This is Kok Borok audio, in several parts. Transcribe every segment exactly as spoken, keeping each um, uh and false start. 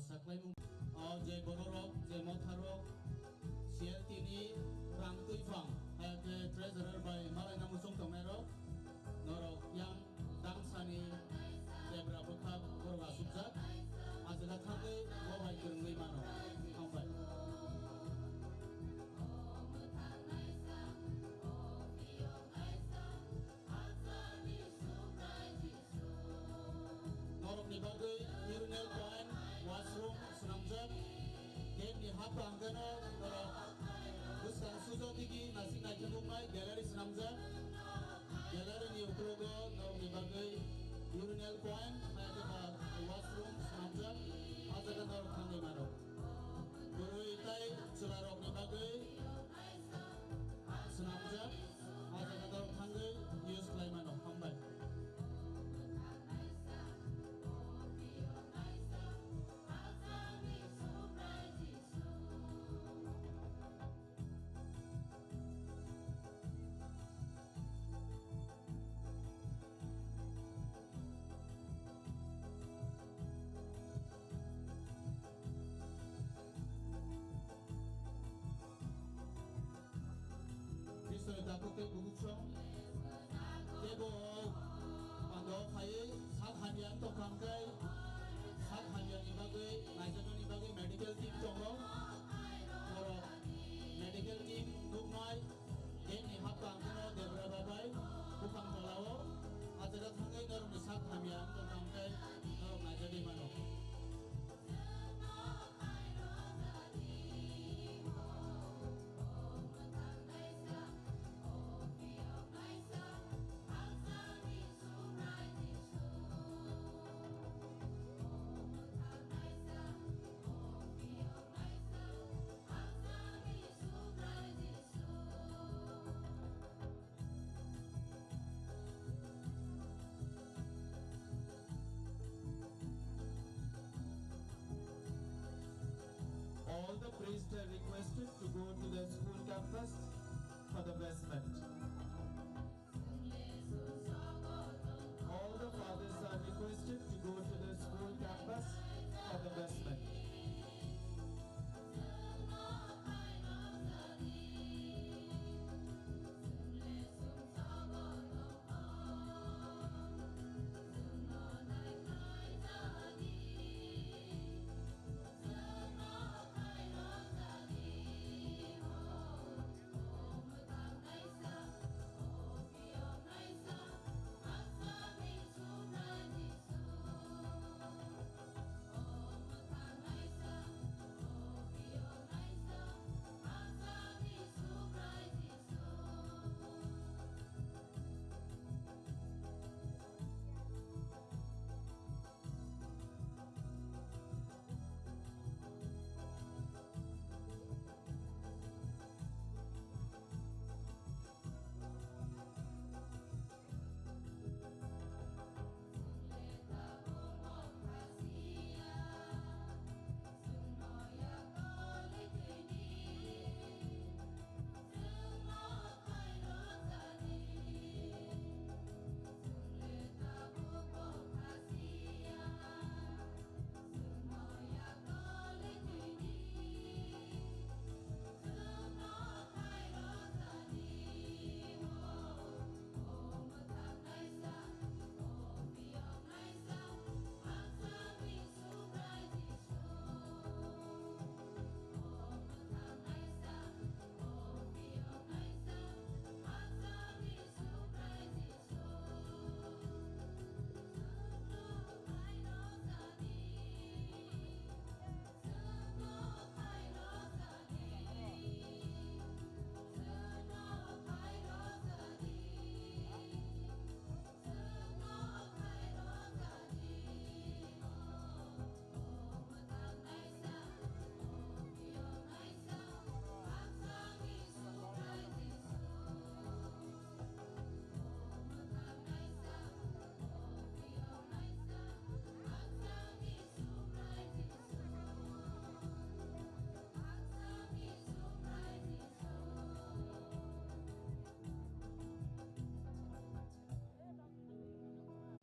Saklaimung, o je bororok, je motharok, C L T ni rang twiphang, hai khe treasurer bai malaina muchung tongnairok, norok yang damsani debra bwkhak borok asukjak, ah jaga thangwi bo bai kwrwngwi mano. Hambai. Norokni bagwi urinal point, washroom swnamjak. Gate ni haphang hwnkhe no norok bwskang sujo digi nasing naikhe nuknai gallery swnamjak. Gallery ni uklogo norokni bagwi urinal point, naikhe ba washroom swnamjak. Ah jaga norok thangwi mano. Bwrwi tai chwlarokni bagwi swnamjak, ah jaga norok thangwi use khlai mano. Hambai. Kristoni takhuk tei bukuchung teibo pando phaiwi sak hamya wng tongkha hwnkhe, sak hamyani bagwi naijaknani bagwi medical team tongo. Borok medical team nuknai. Gate ni haphang kheno debra babai buphang tolao ah jaga thangwi norokni sak hamya wng tongkha hwnkhe norok naijagwi mano. All the priests are requested to go to the school campus for the vestment. All the fathers are requested to go to the school campus for the vestment.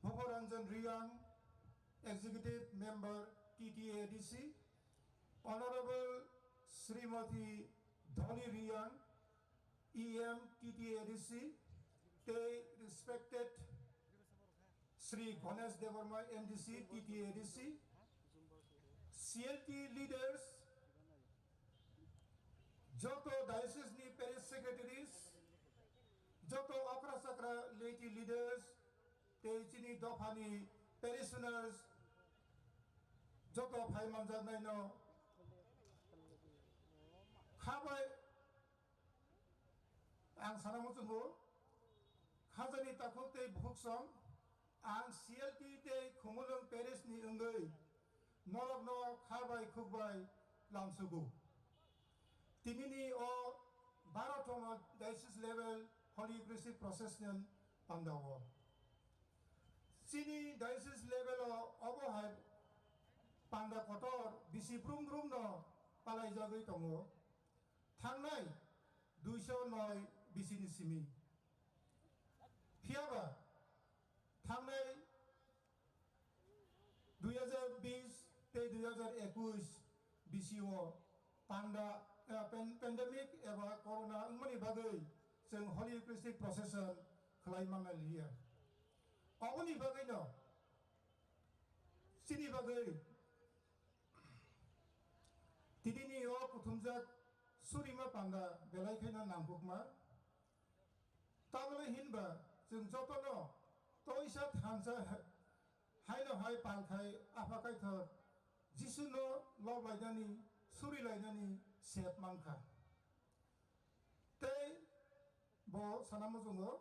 Bhogoranjan Reang, Executive Member, T T A D C, Honorable Srimati Dhoni Riyang, E M T T A D C, tei respected Sri Ganesh Debbarma M D C T T A D C, C L T leaders, joto diocese ni parish secretaries, joto okra chakra laity leaders, tei chini dophani parishioners, joto phai manjaknaino khabai ang sana muchungo, khajani takhuk tei bukhuk song, ang C L T tei Khumulwng parish ni wngwi norokno khabai khukbai lamsugo. Tinini o baro tongma diocese level Holy Eucharistic Procession pandao. Chini diocese level o obo hai panda kotor bisi brum brum no palaijagwi tongo. Thangnai duiso noi bisini simi. Phiyaba thangnai dui hajar bis tei dui hajar ekwis bisio panda, eh, pen-, pandemic eba corona wngmani bagwi chwng Holy Eucharistic Procession khlai manna liya. Oboni bagwino chini bagwi tinini o kuthumjak surima panda belai khaino nangkukma. Tamoni hinba chwng jotono toisa thansa ha-, haino hai palkhai Apha Kaithor Jisuno lob lainani, suri lainani sep mankha. Tei bo sana muchungo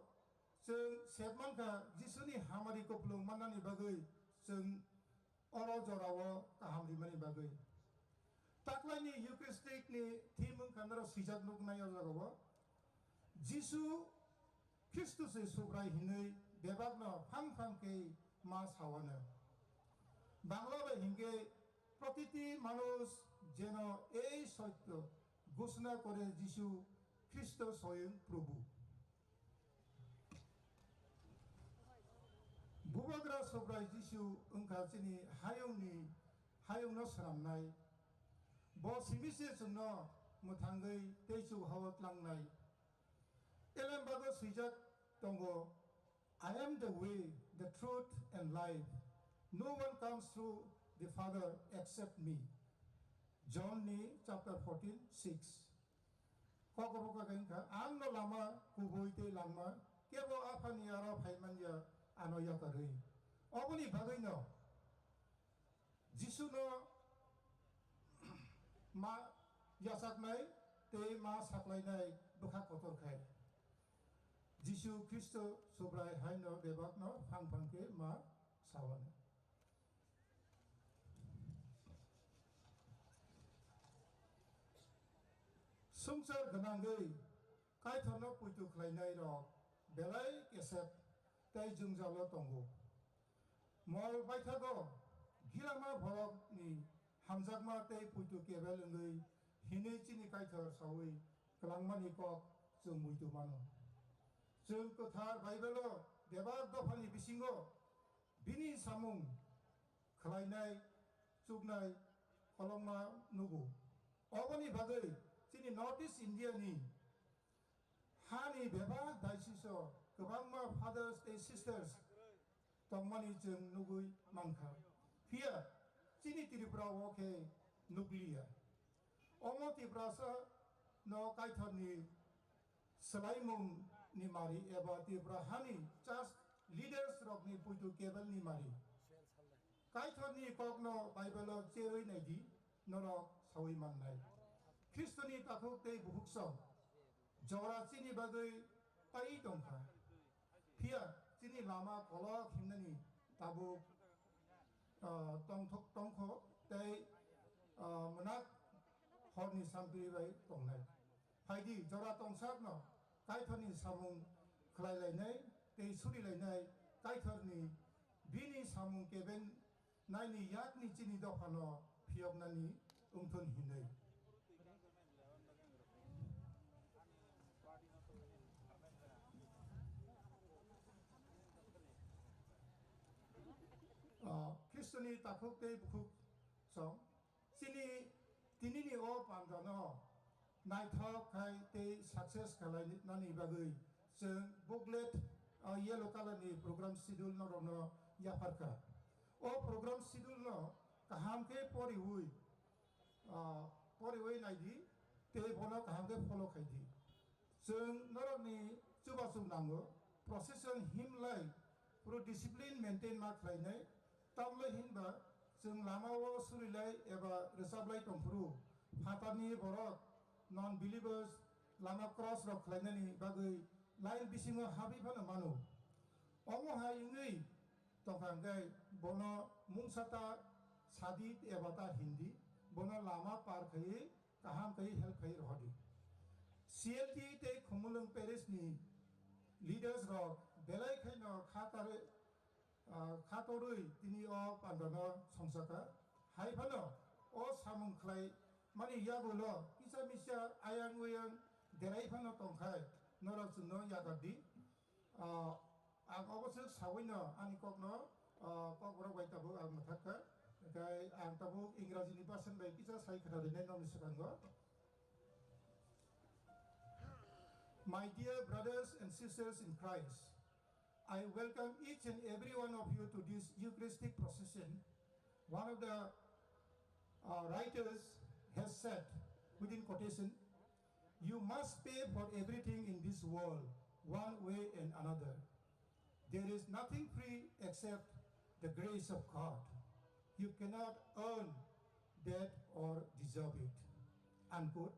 chwng sep mankha Jisuni hamari kupulung mannani bagwi chwng oro jorao kaham rimani bagwi. Taklaini Eucharistic ni theme wngkha norok swijak nuknai o jagao. Jisu Khristo se Subrai hinwi bebakno phang phang khe ma sawano. Bangla bai hinkhe protiti manush jeno ei sotyo ghosna kore Jisu Khristo soyung Probhu. Bubagra Subrai Jisu wngkha chini hayungni, hayungno swnamnai. Bo simi se chwngno mwthangwi tei chuhao tlangnai. Elembago swijak tongo, "I am the way, the truth and life. No one comes through the Father except me." John ni chapter fourteen six. Kokoroka khe wngkha, "Ang no lama, kubui tei langma, kebo Aphani aro phai man ya, ano yakarwi." Oboni bagwi no Jisu no ma yachaknai tei ma saklainai bwkha kotor khai. Jisu Khristo Subrai haino bebak no phang phang khe ma sawani. Swngchar gwnangwi Kaitorno poito khlainairok belai kesep tei jwngjalo tongo. Mol baithago gilama borokni hamjakma tei poito kebel wngwi hinwi chini Kaitor saui kwlangmani kok chwng muitu mano. Chwng kwthar Baibelo bebak dophani bisingo bini samung khlainai, chuknai, kolokma nugo. Oboni bagwi chini North East India ni hani bebak diocese o kwbangma fathers tei sisters tongmani chwng nugwi mankha. Phiya chini Tripura o khe nukliya. Omo Tiprasa no Kaitorni swlaimung ni mari eba Tripura hani church leaders rokni puitu kebel ni mari. Kaitorni kokno Bible o cherwi naidi, norok saui mannai. Khristoni takhuk tei bukhukso jora chini bagwi pai tongkha. Phiya chini lama kolok himnani tabuk, ah, tongthok tongkho tei, ah, mwnak horni sampri bai tongnai. Phaidi jora tongsakno Kaitorni samung khlailainai tei surilainai Kaitorni bini samung keben naini yakni chini dophano phiyoknani wngthun hinwi. Ah, Khristoni takhuk tei bukhuk Song, chini tinini o pandano naithok khai tei success khlainani bagwi chwng booklet, o yellow color ni program schedule norokno yapharkha. O program schedule no kaham khe poriwi, ah, poriwi naidi tei bono kaham khe follow khaidi. Chwng norokni chubachu nango, procession himlai phuru discipline maintain ma khlainai, tamle hinba chwng lamao surilai eba rwchaplai tongphuru phatarni borok non believers lama cross rok khlainani bagwi line bisingo habwi phano mano. Omo hai wngwi tongkha hwnkhe bono mungsa ta sadi eba ta hindi, bono lama par khaiwi kaham khe help khai rohordi. C L T tei Khumulwng parish ni leaders rok belai khaino kha karwi, ah, kha torwi tini o pandano songchakha. Hai phano o samung khlai mani yagulo kisa misa ayang uyang derai phano tongkhai norok chwngno yakardi. Ah, ang obo se sawino ani kokno, ah, kokborok bai tabuk ang mwthakha. Hwnkhe ang tabuk Ingrajini version bai kisa sai khna rinai nokni swkango. My dear brothers and sisters in Christ, I welcome each and every one of you to this Eucharistic procession. One of the, uh, writers has said, within quotation, "You must pay for everything in this world, one way and another. There is nothing free except the grace of God. You cannot earn that or deserve it." Unquote.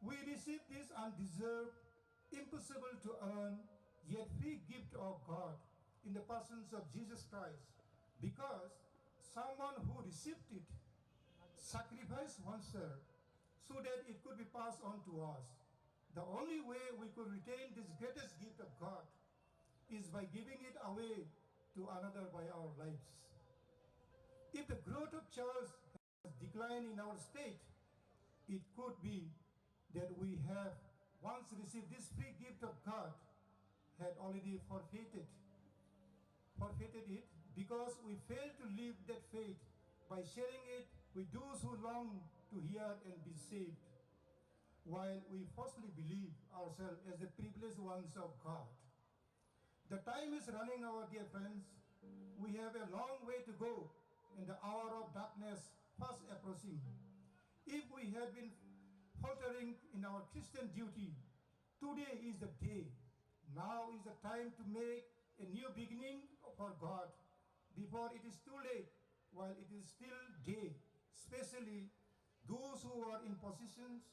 We receive this undeserved, impossible to earn, yet free gift of God in the persons of Jesus Christ, because someone who received it sacrificed oneself so that it could be passed on to us. The only way we could retain this greatest gift of God is by giving it away to another by our lives. If the growth of church has declined in our state, it could be that we have once received this free gift of God had already forfeited, forfeited it because we failed to live that faith by sharing it with those who long to hear and be saved, while we falsely believe ourselves as the privileged ones of God. The time is running out, dear friends. We have a long way to go, and the hour of darkness fast approaching. If we had been faltering in our Christian duty, today is the day. Now is the time to make a new beginning for God before it is too late, while it is still day, especially those who are in positions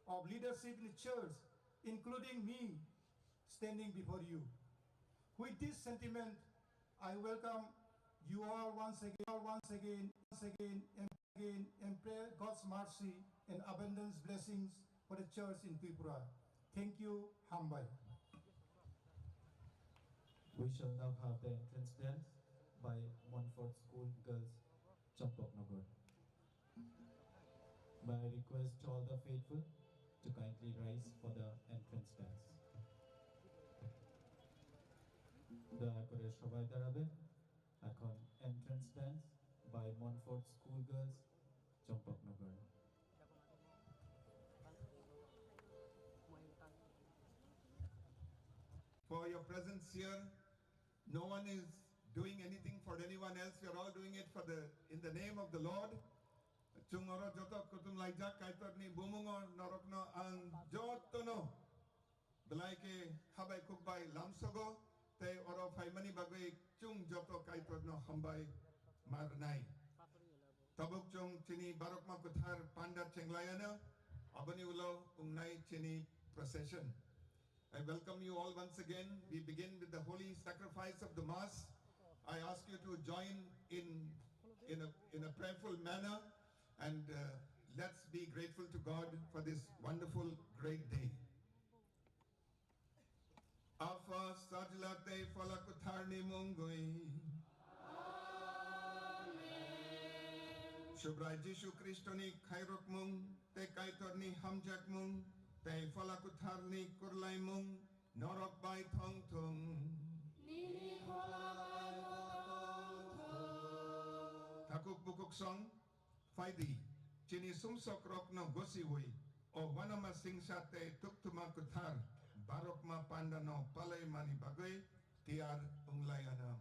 of leadership in the church, including me, standing before you. With this sentiment, I welcome you all once again, once again, once again, and again, and pray God's mercy and abundance blessings for the church in Tripura. Thank you. Hambai. We shall now have the entrance dance by Montfort School Girls, Champaknagar. May I request all the faithful to kindly rise for the entrance dance. দয়া করে সবাই দাঁড়াবেন। এখন entrance dance by Montfort School Girls, Champaknagar. For your presence here, no one is doing anything for anyone else. We are all doing it for the, in the name of the Lord. Chwng oro joto kuthum laijak Kaitorni bumungo norokno ang jotono belai khe habai khukbai lamsogo tei oro phaimani bagwi chwng joto Kaitorno hambai ma rwnai. Tabuk chwng chini barokma kwthar panda chenglayano aboni ulo wngnai chini procession. I welcome you all once again. We begin with the holy sacrifice of the Mass. I ask you to join in, in a, in a prayerful manner and, uh, let's be grateful to God for this wonderful, great day. Apha, Sajla tei Phola Kwtharni mungwi. Amen. Subrai Jisu Khristoni khairokmung tei Kaitorni hamjakmung tei Phola Kwtharni kurlaimung norok bai thong thung. Nini phola bai bo thong thung. Takhuk bukhuk song. Phaidi, chini sumsokrokno gosiwi, o uanama singsa tei tukthuma kwthar barokma pandano palaimani bagwi tiyar wnglai anw.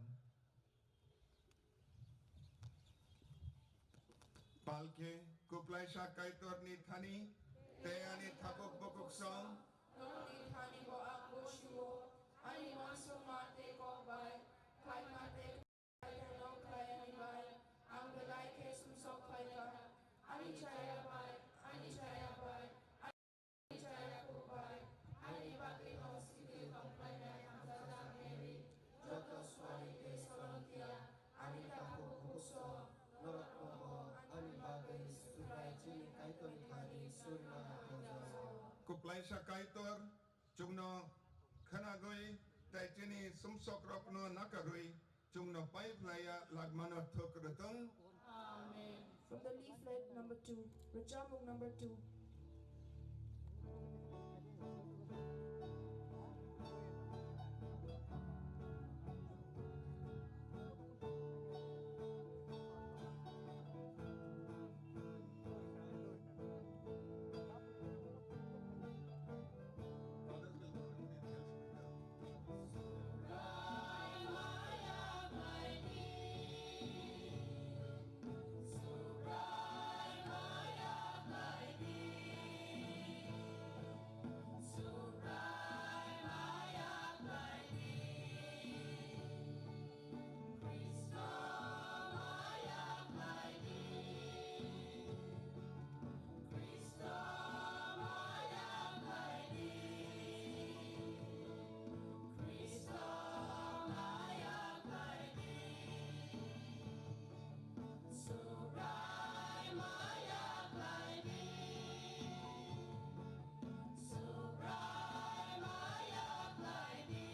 Palkhe kuplaisa Kaitorni thani tei ani thapuk bukuk song. Norokni thani bo ang gosiwo, ani uansukma tei kok bai, khlaima tei khlaithaino khlai ani bai, ang belai khe sumsok phaikha. Ani chaya bai, ani chaya bai, Chaya kubai, ani bagwi no sidi tongkhlainai hamjajak Mary, joto suari tei solomtia, ani takhuk khukso, norokno bo ani bagwi Subrai chini Kaitorni thani surna hamjago. Kuplaisa Kaitor, chwngno khwnagwi tei chini sumsokrokno nakarwi, chwngno pai phlaiya lagmano thuk rwthwng. Amen. From the leaflet number two, Rwchapmung number two. Kristo maya khlai di. Kristo maya khlai di. Subrai maya khlai di. Subrai maya khlai di.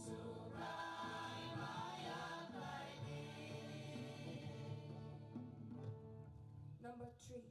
Subrai maya khlai di. Number three.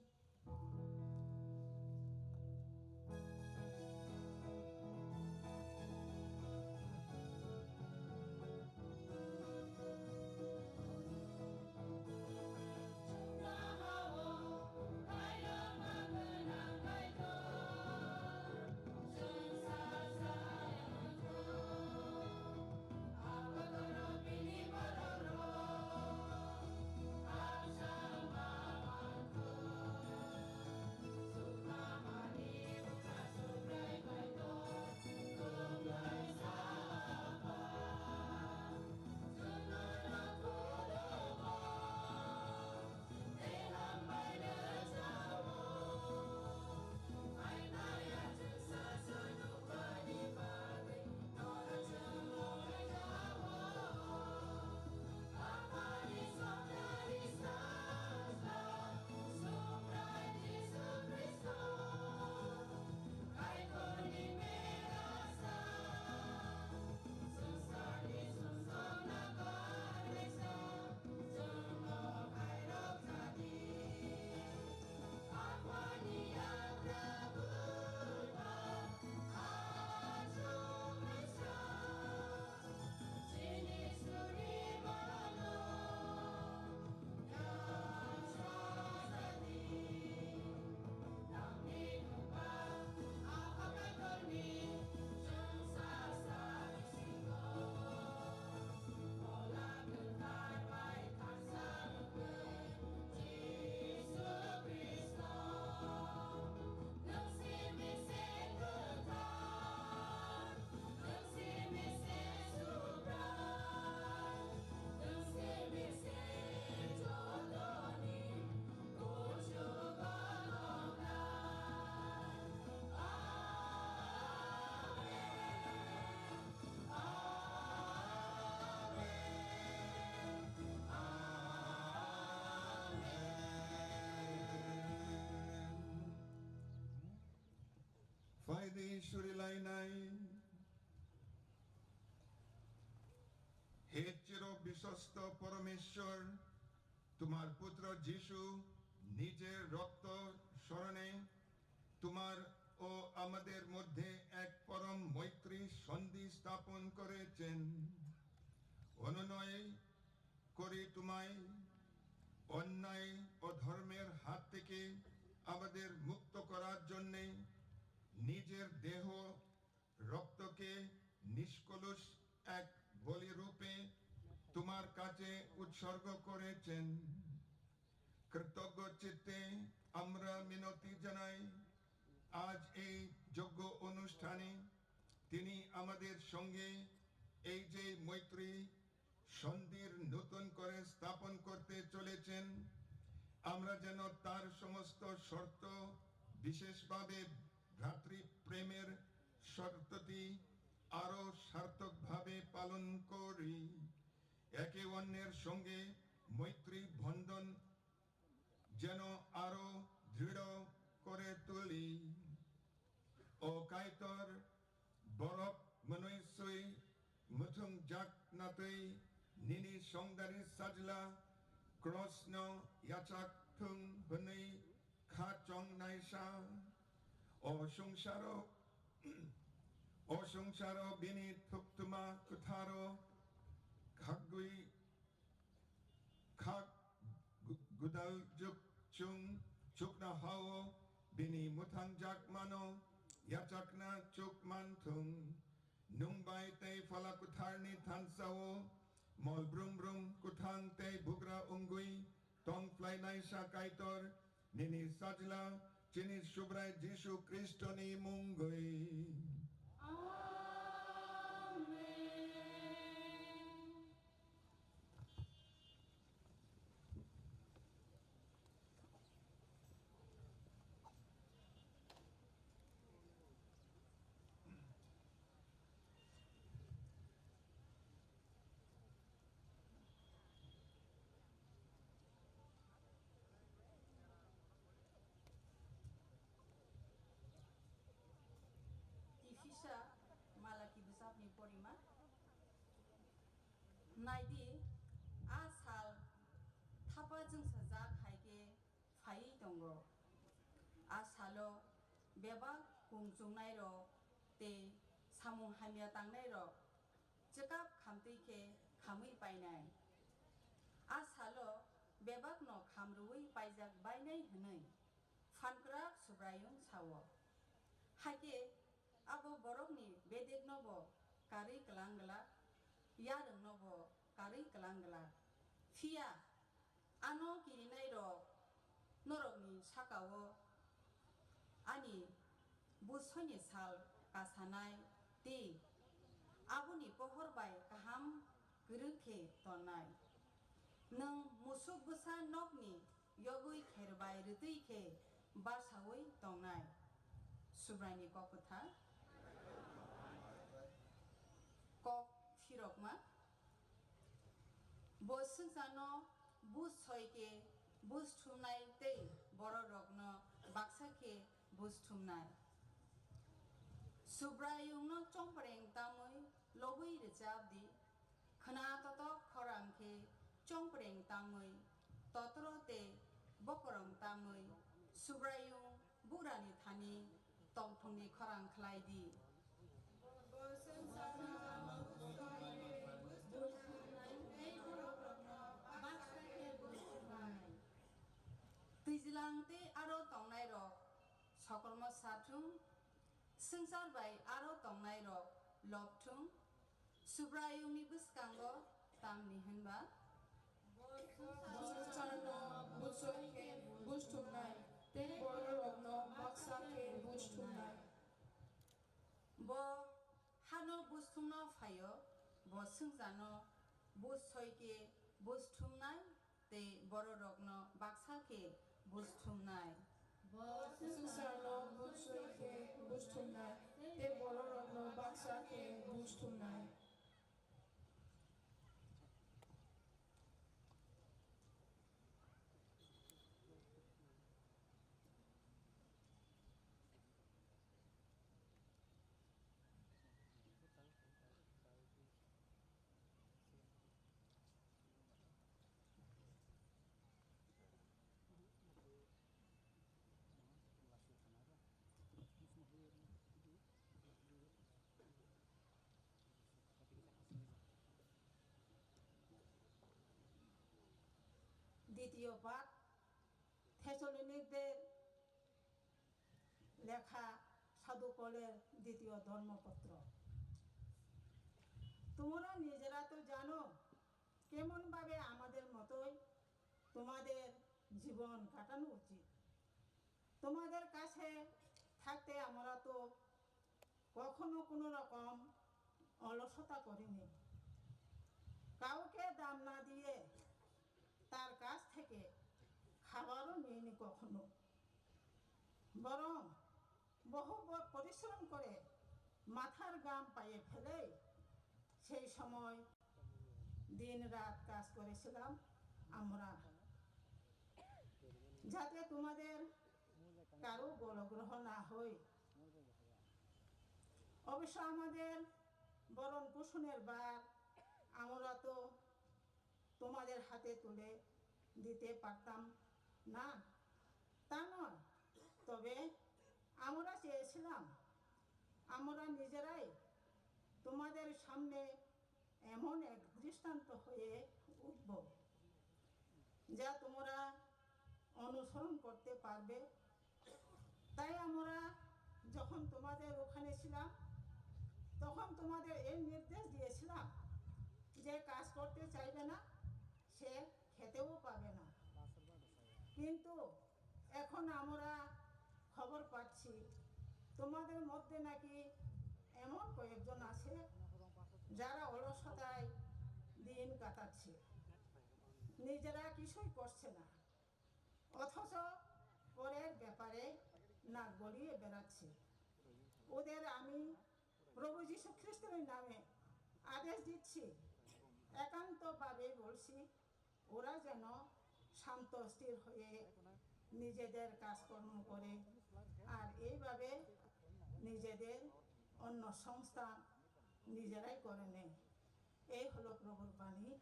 Phaidi surilainai. He chiro bishosto Parameshwar, তোমার পুত্র যিশু নিজের রক্ত স্মরণে তোমার ও আমাদের মধ্যে এক পরম মৈত্রী সন্ধি স্থাপন করেছেন। অনুনয় করি তোমায়, অন্যায় ও ধর্মের হাত থেকে আমাদের মুক্ত করার জন্যে নিজের দেহ রক্তকে নিষ্কলুষ এক বলি রূপে তোমার কাছে উৎসর্গ করেছেন। কৃতজ্ঞ চিত্তে আমরা মিনতি জানাই, আজ এই যজ্ঞ অনুষ্ঠানে তিনি আমাদের সঙ্গে এই যে মৈত্রী সন্ধির নতুন করে স্থাপন করতে চলেছেন, আমরা যেন তার সমস্ত শর্ত, বিশেষভাবে ভ্রাতৃপ্রেমের শর্তটি আরও সার্থকভাবে পালন করি। একে অন্যের সঙ্গে মৈত্রী বন্ধন যেন আরো দৃঢ় করে তুলি। O Kaitor, borok mwnwi swi mwthwng jak natwi nini songdari sajla krosno yachak thung hwnwi kha chong naisa. O swngcharo, o swngcharo bini thuktwma kwtharo khagwi khak gu-, gudal juk chung chukna hao bini mwthang jak mano yachakna chuk man thung. Nung bai tei Phola Kwtharni thansao mol brum brum kwthang tei bugra wngwi tong phlainaisa Kaitor, nini Sajla, chini Subrai Jisu Khristoni mungwi. Amen. Ephesa Malaki bwsakni porima. Naidi, a sal thapa chwngsajak hai khe phaiwi tongo. A salo bebak kung chungnairok tei samung hamya tangnairok chwkap khamtwi khe khamwi painai. A salo bebakno kham rwui paijak bainai hwnwi phankrak Subraiyung sao. Hakhe abo borokni bedeknobo karwi klang glak, yarwngnobo karwi klang glak. Phiya ano kirinairok norokni sakao ani bujsoni sal kasanai tei aboni pohor bai kaham kwrwng khe tonnai. Nwng musuk bwsa nokni yogwi kher bai rwtwi khe basaui tongnai. Subraini kok kwthar. Kok phirokma. Bo swngcharno buj soi khe buj thumnai tei bororokno baksa khe buj thumnai. Subraiyungno chompreng tamwi lobwi rwchap di, khna totok khorang khe chompreng tamwi totro tei bokorong tamwi Subraiyung bugrani thani tongthokni khorang khlai di. Twijlang tei aro tongnairok sokormo sathung, swngchar bai aro tongnairok lobthung, Subraiyungni bwskango tamni hwnba? Bo swngcharno buj soi khe buj thumnai, tei bororokno baksa khe buj thumnai. Bo hano buj thumna phaio, bo swngcharno buj soi khe buj thumnai, tei bororokno baksa khe buj thumnai. Bo swngcharno buj soi khe buj thumnai, tei bororokno baksa khe buj thumnai. দ্বিতীয় পাঠ, থেসসলোনিকদের লেখা সাধু পলের দ্বিতীয় ধর্মপত্র। তোমরা নিজেরা তো জানো কেমনভাবে আমাদের মতোই তোমাদের জীবন কাটানো উচিত। তোমাদের কাছে থাকতে আমরা তো কখনো কোনো রকম অলসতা করিনি। কাউকে দাম না দিয়ে তার কাছ থেকে খাবারও নিইনি কখনো, বরং বহু ব-, পরিশ্রম করে মাথার ঘাম পায়ে ফেলেই সেই সময় দিন রাত কাজ করেছিলাম আমরা, যাতে তোমাদের কারো গোলগ্রহ না হয়। অবশ্য আমাদের ভরণ পোষণের ভার আমরা তো তোমাদের হাতে তুলে দিতে পারতাম না, তা নয়, তবে আমরা চেয়েছিলাম আমরা নিজেরাই তোমাদের সামনে এমন এক দৃষ্টান্ত হয়ে উঠব, যা তোমরা অনুসরণ করতে পারবে। তাই আমরা যখন তোমাদের ওখানে ছিলাম, তখন তোমাদের এই নির্দেশ দিয়েছিলাম, যে কাজ করতে চাইবে না, সে খেতেও পাবে না। কিন্তু এখন আমরা খবর পাচ্ছি, তোমাদের মধ্যে নাকি এমন কয়েকজন আছে, যারা অলসতায় দিন কাটাচ্ছে, নিজেরা কিছুই করছে না, অথচ পরের ব্যাপারে নাক গলিয়ে বেড়াচ্ছে। ওদের আমি প্রভু যীশু খ্রিস্টের নামে আদেশ দিচ্ছি, একান্তভাবে বলছি, ওরা যেন শান্ত স্থির হয়ে নিজেদের কাজকর্ম করে, আর এইভাবে নিজেদের অন্ন সংস্থান নিজেরাই করে নেয়। এই হলো প্রভুর বাণী।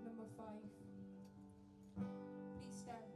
Number five. Please stand.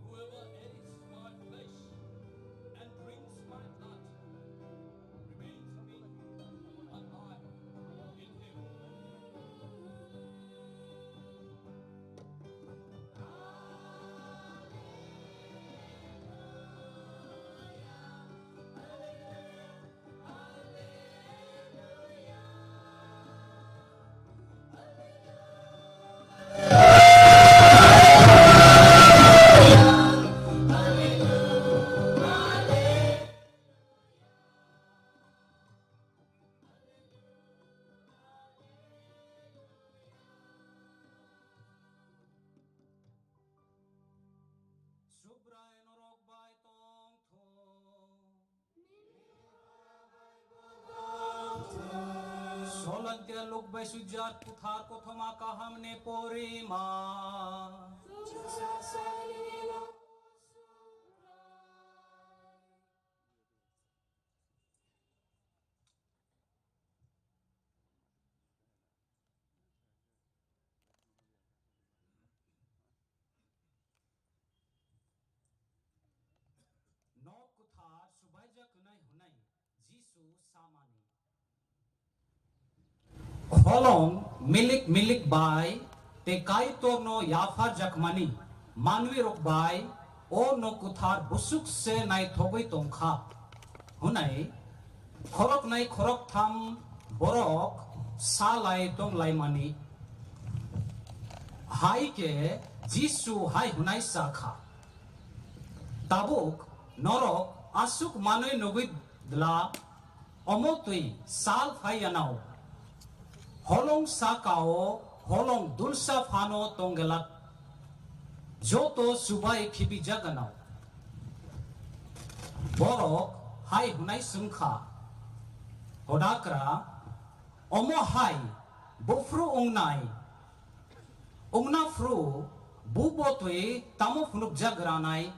Whoever eats my flesh and drinks my blood remains in me, and I in him. Subrai norok bai tong thung. Solangke luk bai sujat Kuthar Kothoma kaham ni porima. Nok kwthar subaijak hwnwi Jisu samani. Kholong milik milik bai tei Kaitorno yapharjakmani. Manwirok bai o nok kwthar bwswk se naithogwi tong kha, hwnwi khoroknwi khoroktham borok sa lai tong laimani. Hai khe Jisu hai hwnwi sa kha, "Tabuk norok aswk manwi nugwi dla, omo twi sal phai anao. Holong saka-o holong dulsa phano tong glak, joto chubai khibijak anao." Borok hai hwnwi swng kha, "Hodakra, omo hai buphru wngnai? Wngna phru bubo twi tamo phunukjak ranai?"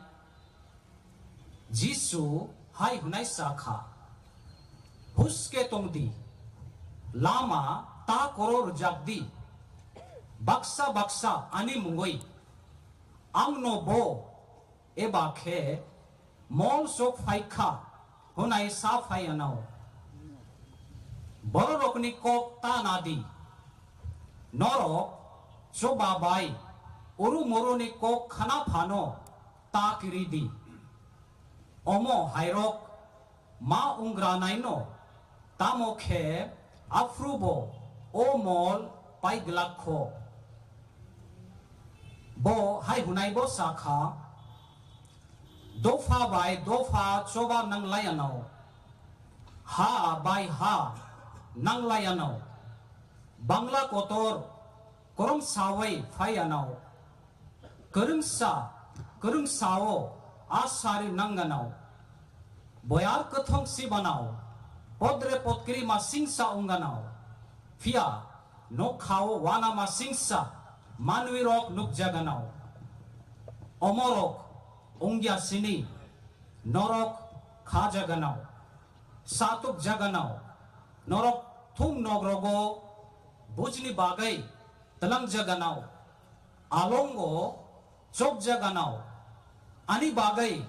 Jisu hai hwnwi sa kha, "Huske tong di, lama ta koro rwjak di, baksa baksa ani mungwi, 'Ang no bo,' eba khe, 'Mol sok phai kha,' hwnwi sa phai anao. Bororokni kok ta na di. Norok choba bai uru muruni kok khna phano ta kiri di. Omo hairok ma wngranaino, tamo khe aphrubo o mol pai glak kho." Bo hai hwnwi bo sa kha, "Dopha bai dopha choba nang lai anao, ha bai ha nang lai anao, bangla kotor korong sawi phai anao, kwrwngsa kwrwngsa-o a sari nang anao, boyar kwthwng si banao, podre podkri ma singsa wng anao, phiya nokha-o wana ma singsa manwirok nukjak anao. Omorok wngya sini norok khajak anao, satukjak anao, norok thum nogrogo bujni bagwi tlangjak anao, alongo chopjak anao, ani bagwi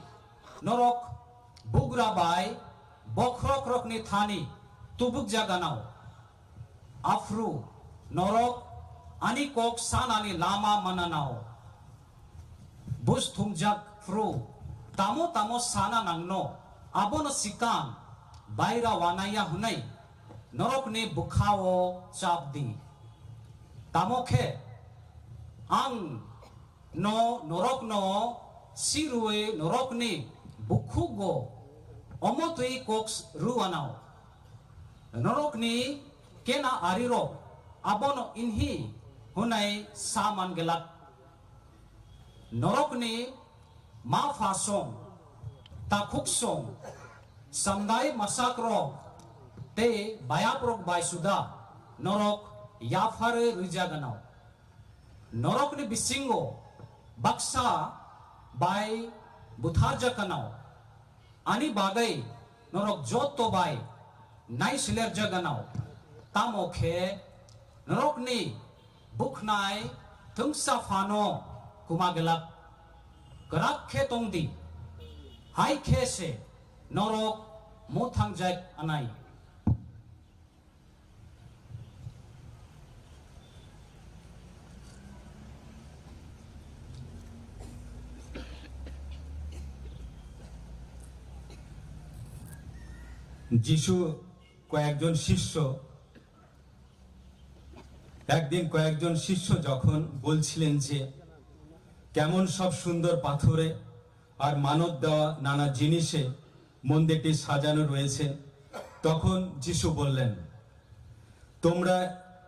norok bugra bai bokhrokrokni thani tubukjak anao. Aphru norok ani kok sanani lama mananao. Buj thumjak phru tamo tamo sana nangno, abono sikang baira wanaya hwnwi norokni bwkha-o chap di. Tamo khe ang no norokno sirwi norokni bukhugo omo twi kok rw anao. Norokni kena arirok abono inhi hwnwi sa man glak. Norokni ma pha song, takhuk song, samdai masakrok tei bayaprok bai suda norok yapharwi rwjak anao. Norokni bisingo baksa bai butharjak anao. Ani bagwi norok joto bai naisilerjak anao. Tamo khe norokni bukhnai thwngsa phano kuma glak. Kwrak khe tong di, hai khe se norok muthangjak anai. যিশু কয়েকজন শিষ্য, একদিন কয়েকজন শিষ্য যখন বলছিলেন যে, "কেমন সব সুন্দর পাথরে আর মানব দেওয়া নানা জিনিসে মন্দিরটি সাজানো রয়েছে," তখন যিশু বললেন, "তোমরা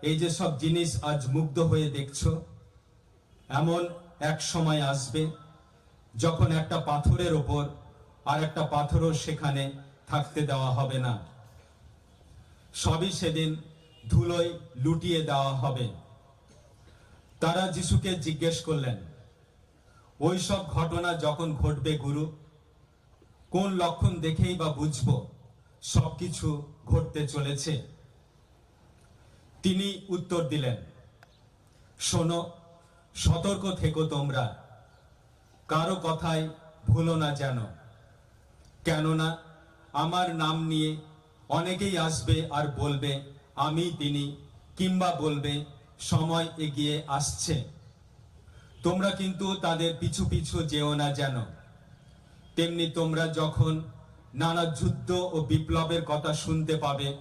এই যে সব জিনিস আজ মুগ্ধ হয়ে দেখছো, এমন এক সময় আসবে যখন একটা পাথরের ওপর আর একটা পাথরও সেখানে থাকতে দেওয়া হবে না, সবই সেদিন ধুলোয় লুটিয়ে দেওয়া হবে।" তারা যিশুকে জিজ্ঞেস করলেন, "ওই সব ঘটনা যখন ঘটবে গুরু, কোন লক্ষণ দেখেই বা বুঝবো সবকিছু ঘটতে চলেছে?" তিনি উত্তর দিলেন, "শোনো, সতর্ক থেকো তোমরা, কারো কথায় ভুলো না যেন, কেননা আমার নাম নিয়ে অনেকেই আসবে আর বলবে, 'আমি তিনি,' কিংবা বলবে, 'সময় এগিয়ে আসছে.' তোমরা কিন্তু তাদের পিছু পিছু যেও না যেন। তেমনি তোমরা যখন নানা যুদ্ধ ও বিপ্লবের কথা শুনতে পাবে,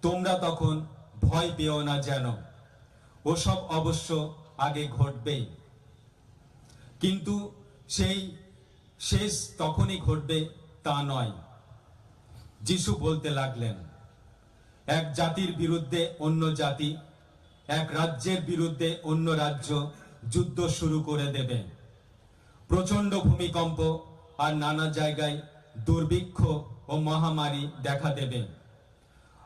তোমরা তখন ভয় পেও না যেন। ওসব অবশ্য আগে ঘটবেই, কিন্তু সেই শেষ তখনই ঘটবে, তা নয়। যিশু বলতে লাগলেন, এক জাতির বিরুদ্ধে অন্য জাতি, এক রাজ্যের বিরুদ্ধে অন্য রাজ্য যুদ্ধ শুরু করে দেবে। প্রচণ্ড ভূমিকম্প আর নানা জায়গায় দুর্ভিক্ষ ও মহামারী দেখা দেবে।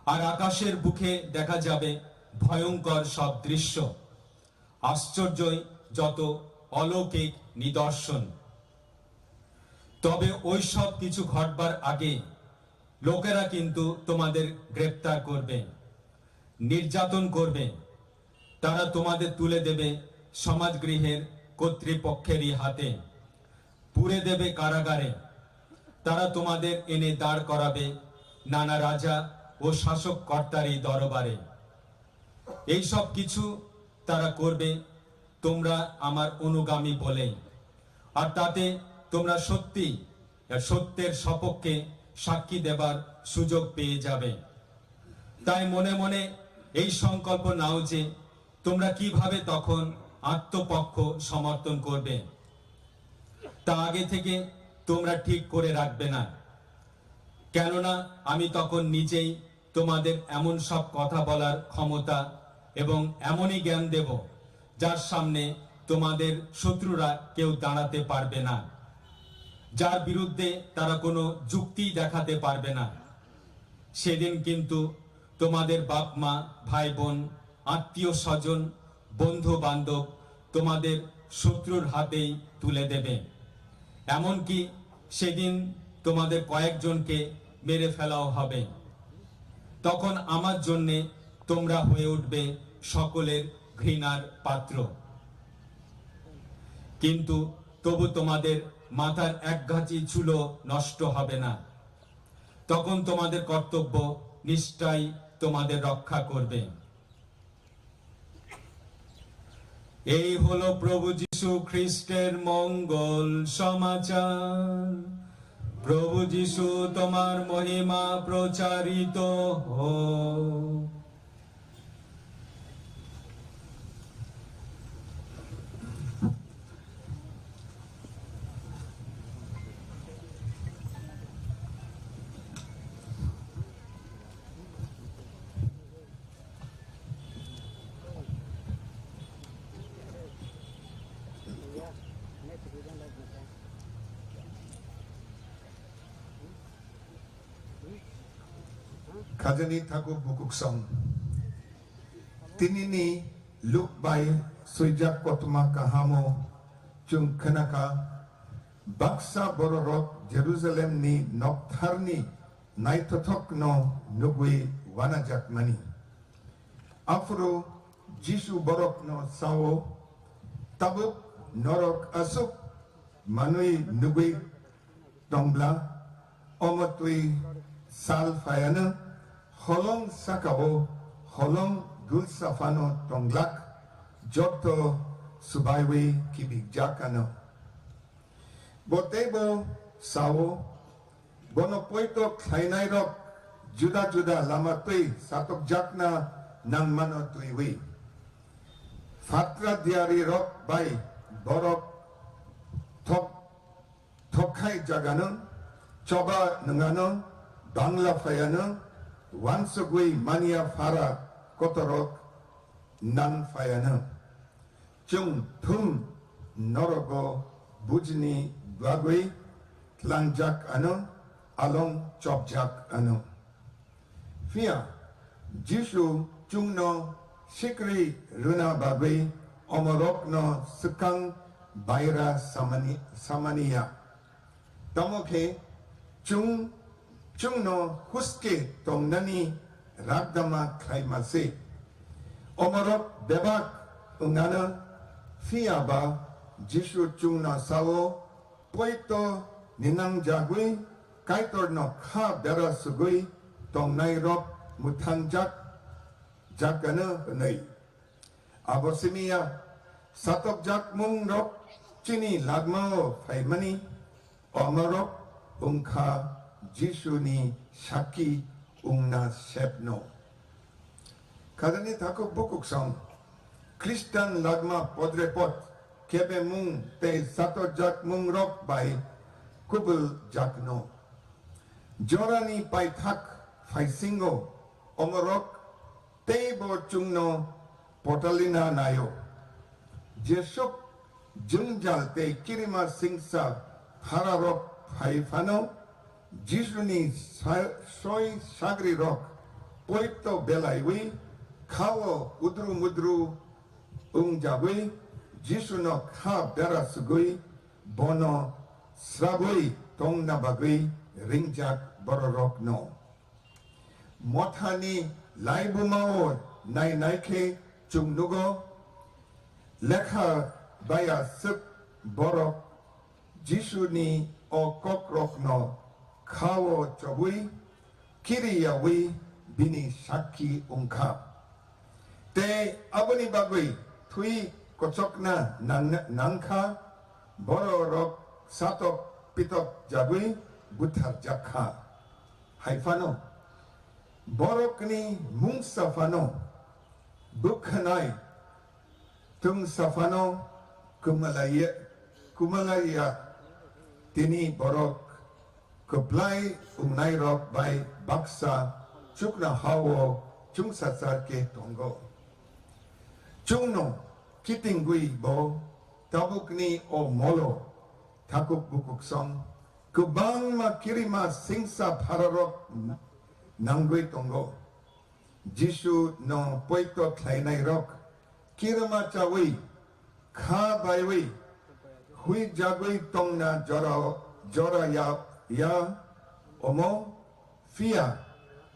আর আকাশের বুকে দেখা যাবে ভয়ঙ্কর সব দৃশ্য, আশ্চর্যই যত অলৌকিক নিদর্শন। তবে ওই সব কিছু ঘটবার আগে লোকেরা কিন্তু তোমাদের গ্রেপ্তার করবে, নির্যাতন করবে। তারা তোমাদের তুলে দেবে সমাজগৃহের কর্তৃপক্ষেরই হাতে, পুরে দেবে কারাগারে। তারা তোমাদের এনে দাঁড় করাবে নানা রাজা ও শাসক কর্তারই দরবারে। এই সব কিছু তারা করবে তোমরা আমার অনুগামী বলেই। আর তাতে তোমরা সত্যি, সত্যের সপক্ষে সাক্ষী দেবার সুযোগ পেয়ে যাবে। তাই মনে মনে এই সংকল্প নাও যে তোমরা কিভাবে তখন আত্মপক্ষ সমর্থন করবে, তা আগে থেকে তোমরা ঠিক করে রাখবে না। কেননা আমি তখন নিজেই তোমাদের এমন সব কথা বলার ক্ষমতা এবং এমনই জ্ঞান দেব, যার সামনে তোমাদের শত্রুরা কেউ দাঁড়াতে পারবে না, যার বিরুদ্ধে তারা কোনো যুক্তি দেখাতে পারবে না। সেদিন কিন্তু তোমাদের বাপ মা, ভাই বোন, আত্মীয় স্বজন, বন্ধু বান্ধব তোমাদের শত্রুর হাতেই তুলে দেবে। এমনকি সেদিন তোমাদের কয়েকজনকে মেরে ফেলাও হবে। তখন আমার জন্যে তোমরা হয়ে উঠবে সকলের ঘৃণার পাত্র। কিন্তু তবু তোমাদের মাথার এক গাছি চুলও নষ্ট হবে না। তখন তোমাদের কর্তব্য নিষ্ঠাই তোমাদের রক্ষা করবে। এই হলো প্রভু যীশু খ্রিস্টের মঙ্গল সমাচার। প্রভু যীশু, তোমার মহিমা প্রচারিত হোক। Khajani thago bukuksong. Tinini Luk bai swijak kotoma kahamo chwng khnakha, baksa bororok Jerusalemni noktharni naithothokno nugwi wanajakmani. Aphuru Jisu borokno sao, "Tabuk norok aswk manwi nugwi tongbla, omo twi sal phaiano, holong sakao holong dulsa phano tongglak, joto swbaiwi kibikjak ano." Bo teibo sao, bono poito khlainairok juda juda lama twi satokjakna nangmano twiwi. Phatra diarirok bai borok thok, thokkhai jagano, choba nwngano, bangla phaiano, wansugwi mania phara kotorok nang phaiano. Chwng thum norogo bujini bagwi tlangjak ano, along chopjak ano. Phiya Jisu chwngno sikri rwna bagwi omorokno swkang baira samani, samaniya. Tamo khe chwng, chwngno huske tongnani ragdama khlaima se. Omorok bebak wngano, phiya ba Jisu chwngno sao, "Poito ninang jagwi Kaitorno kha bera sugwi tongnairok mwthangjak jakgano," hwnwi. Abo simiya Satokjakmungrok chini lagmao phaimani omorok wngkha Jisuni sakki wngna sepno. Khajani takhuk bukuksong Khristan lagma podrepot kebemung tei satokjakmungrok bai kubuljakno. Jorani paithak phaisingo omorok teibo chwngno potalina naio. Jesuk jwngjal tei kirima singsa phararok phai phano Jisuni sa-, soi sagrirok poito belaiwi khao udru mudru wngjagwi Jisuno kha bera sugwi bono srabwi tongna bagwi ringjak bororokno. Mothani laibumao nai nai khe chwng nugo, lekha baya swk borok Jisuni o kokrokno khao chobwi kiriyawi bini sakki wngkha. Tei aboni bagwi thwi kochokna nang-, nangkha, bororok satok pitok jagwi butharjak kha. Hai phano, borokni mungsa phano, bwkhanai twngsa phano kwmalaiya, kwmalaiya, tini borok kwplai wngnairok bai baksa chukna hao chwngsachar khe tongo. Chwngno kitingwi bo tabukni o molo takhuk bukuksong kwbangma kirima singsa phararok nangwi tongo. Jisu no poito khlainairok kirima chawi, kha baiwi, huijagwi tongna jora, jora ya, ya omo, phiya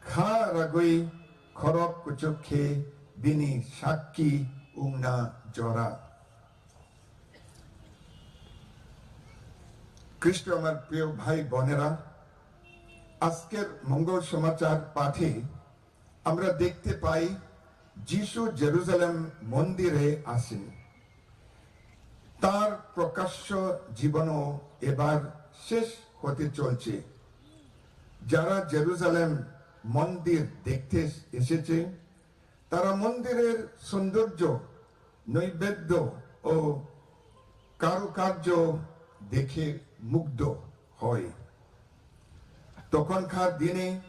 kha ragwi khorok kuchuk khe bini sakki wngna jora. খ্রিস্ট আমার প্রিয় ভাই বোনেরা, আজকের মঙ্গল সমাচার পাঠে আমরা দেখতে পাই যিশু জেরুজালেম মন্দিরে আসেন। তার প্রকাশ্য জীবনও এবার শেষ হতে চলছে। যারা জেরুজালেম মন্দির দেখতে এসেছে, তারা মন্দিরের সৌন্দর্য, নৈবেদ্য ও কারুকার্য দেখে মুগ্ধ হয়। তখনকার দিনে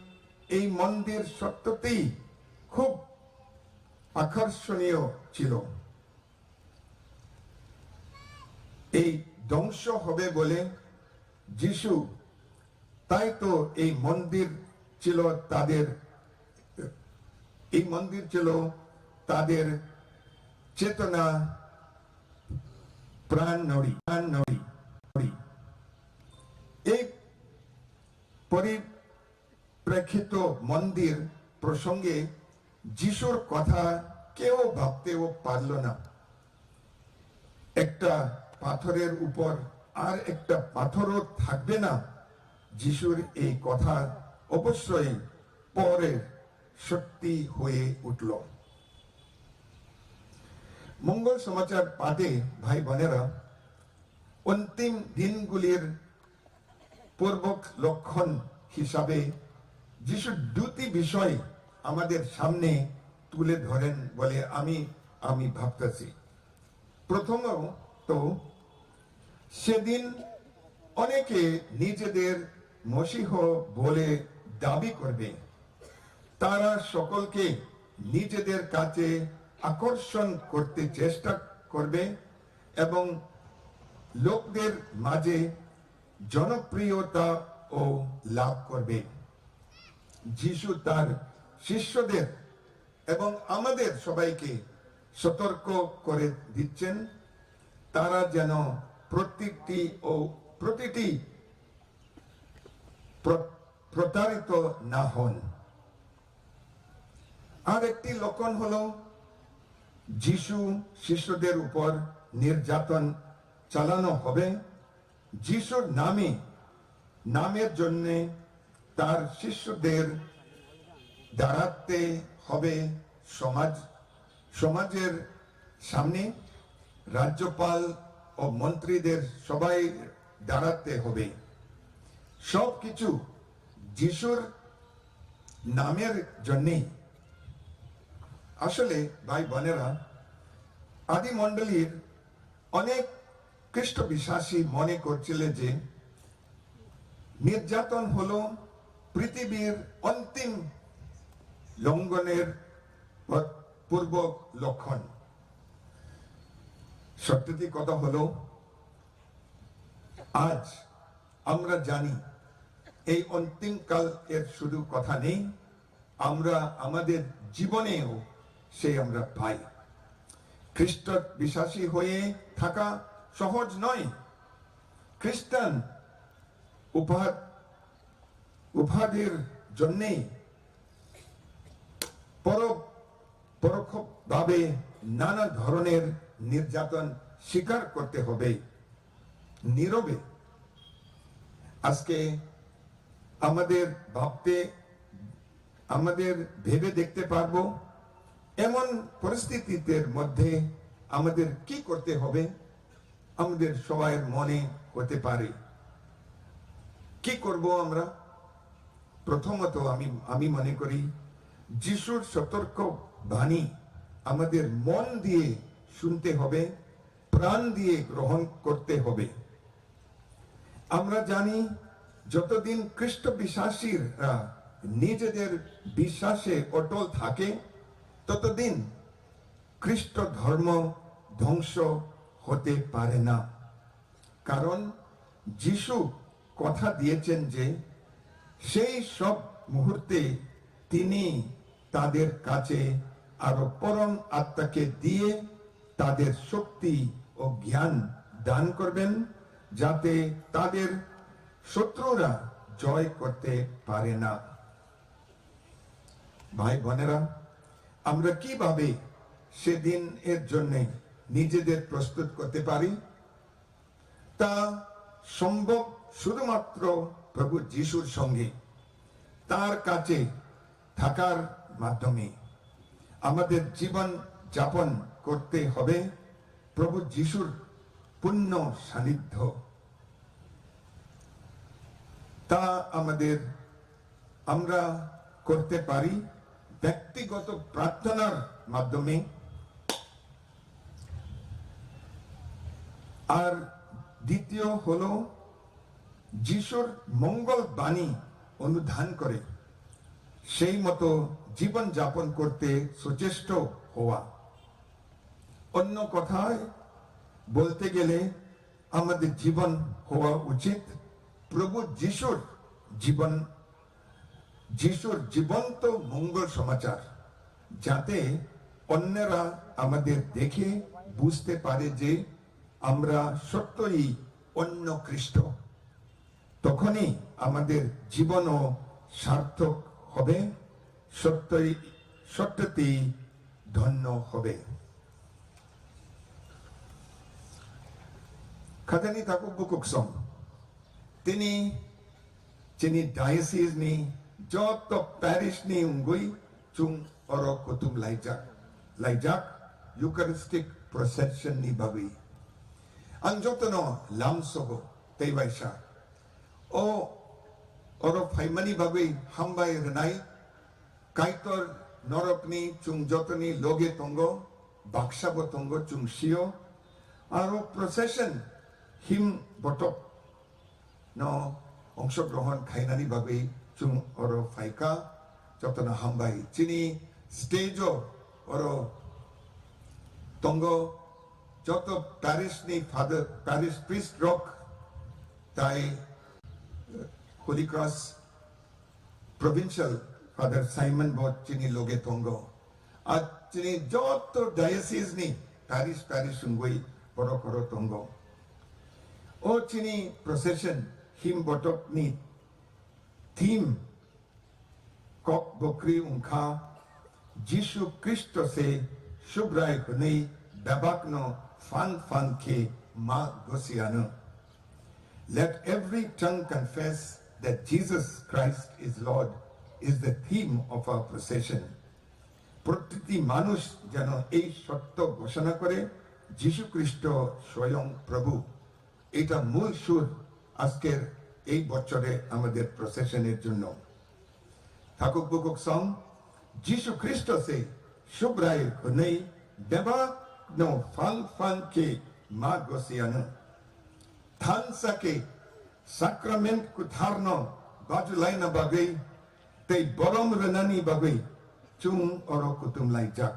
এই মন্দির সত্যতেই খুব আকর্ষণীয় ছিল। এই ধ্বংস হবে বলে যিশু, তাই তো এই মন্দির ছিল তাদের, এই মন্দির ছিল তাদের চেতনা, প্রাণ নড়ি, প্রাণ নড়ি, নড়ি। এই পরি-, প্রেক্ষিত মন্দির প্রসঙ্গে যিশুর কথা কেউ ভাবতেও পারল না। একটা পাথরের উপর আর একটা পাথরও থাকবে না। যিশুর এই কথা অবশ্যই পরে সত্যি হয়ে উঠল। মঙ্গল সমাচার পাঠে, ভাই বোনেরা, অন্তিম দিনগুলির পূর্বক লক্ষণ হিসাবে যিশু দুটি বিষয় আমাদের সামনে তুলে ধরেন বলে আমি, আমি ভাবতেছি। প্রথমত, সেদিন অনেকে নিজেদের মসিহ বলে দাবি করবে। তারা সকলকে নিজেদের কাছে আকর্ষণ করতে চেষ্টা করবে এবং লোকদের মাঝে জনপ্রিয়তাও লাভ করবে। যিশু তার শিষ্যদের এবং আমাদের সবাইকে সতর্ক করে দিচ্ছেন, তারা যেন প্রতিটি ও প্রতিটি প্র-, প্রতারিত না হন। আর একটি লক্ষণ হলো, যিশু শিষ্যদের উপর নির্যাতন চালানো হবে। যিশুর নামে, নামের জন্যে তার শিষ্যদের দাঁড়াতে হবে সমাজ, সমাজের সামনে। রাজ্যপাল ও মন্ত্রীদের সবাই দাঁড়াতে হবে। সব কিছু যিশুর নামের জন্যেই। আসলে ভাই বোনেরা, আদি মণ্ডলীর অনেক খ্রিস্ট বিশ্বাসী মনে করছিলেন যে নির্যাতন হলো পৃথিবীর অন্তিম লঙ্ঘনের পূর্বক লক্ষণ। সত্যি কথা হলো, আজ আমরা জানি এই অন্তিম কাল এর শুধু কথা নেই, আমরা আমাদের জীবনেও সেই আমরা পাই। খ্রিস্ট বিশ্বাসী হয়ে থাকা সহজ নয়। খ্রিস্টান উপাধ উপাধির জন্যেই পর পরোক্ষভাবে নানা ধরনের নির্যাতন স্বীকার করতে হবে নীরবে। আজকে আমাদের ভাবতে, আমাদের ভেবে দেখতে পারবো এমন পরিস্থিতির মধ্যে আমাদের কি করতে হবে, আমাদের সবার মনে হতে পারে। কি করব আমরা? প্রথমত আমি, আমি মনে করি যিশুর সতর্ক বাণী আমাদের মন দিয়ে শুনতে হবে, প্রাণ দিয়ে গ্রহণ করতে হবে। আমরা জানি যতদিন খ্রিস্ট বিশ্বাসীরা নিজেদের বিশ্বাসে অটল থাকে, ততদিন খ্রিস্ট ধর্ম ধ্বংস হতে পারে না। কারণ যিশু কথা দিয়েছেন যে সেই সব মুহূর্তে তিনি তাদের কাছে আরো পরম আত্মাকে দিয়ে তাদের শক্তি ও জ্ঞান দান করবেন, যাতে তাদের শত্রুরা জয় করতে পারে না। ভাই বোনেরা, আমরা কিভাবে সেদিন এর জন্য নিজেদের প্রস্তুত করতে পারি? তা সম্ভব শুধুমাত্র প্রভু যিশুর সঙ্গে, তার কাছে থাকার মাধ্যমে। আমাদের জীবন যাপন করতে হবে প্রভু যিশুর পূর্ণ সান্নিধ্য। তা আমাদের, আমরা করতে পারি ব্যক্তিগত প্রার্থনার মাধ্যমে। আর দ্বিতীয় হলো যিশুর মঙ্গল বাণী অনুধান করে সেই মতো জীবন যাপন করতে সচেষ্ট হওয়া। অন্য কথায় বলতে গেলে আমাদের জীবন হওয়া উচিত প্রভু যিশুর জীবন, যিশুর জীবন্ত মঙ্গল সমাচার, যাতে অন্যরা আমাদের দেখে বুঝতে পারে যে আমরা সত্যই অন্য খ্রিস্ট। তখনই আমাদের জীবনও সার্থক হবে, সত্যই, সত্যতেই ধন্য হবে। Khajani takhuk bukhuk song. Tini chini diocese ni joto parish ni wngwi chwng oro kuthum laijak, laijak Eucharistic procession ni bagwi. Ang jotono lamsogo tei bai sa. O oro phaimani bagwi hambai rwnai Kaitor norokni chwng jotoni loge tongo, baksa bo tongo chwng sio. Aro procession him botok no ongsogrohon khainani bagwi chwng oro phaikha. Jotono hambai. Chini stage o oro tongo joto parish ni father, parish priest rok tai Holy Cross Provincial Father Simon bo chini loge tongo. A chini joto diocese ni parish parish wngwi borok oro tongo. O chini procession him botok ni theme kok bokri wngkha Jisu Khristo se Subrai hwnwi bebakno phan phan khe ma gosi ano. Let every tongue confess that Jesus Christ is Lord is the theme of our procession. প্রতিটি মানুষ যেন এই সত্য ঘোষণা করে যিশু খ্রিস্ট স্বয়ং প্রভু। এটা মূল সুর আজকের এই বছরে আমাদের প্রসেশনের জন্য। থাকুক বুকুক সং, যিশু খ্রিস্ট সে সুব্রাইল হনৈ বেবাক no phang phang khe ma gosiano. Thansa khe sacrament kwtharno bajulaina bagwi tei borom rwnani bagwi chwng oro kutumlaijak.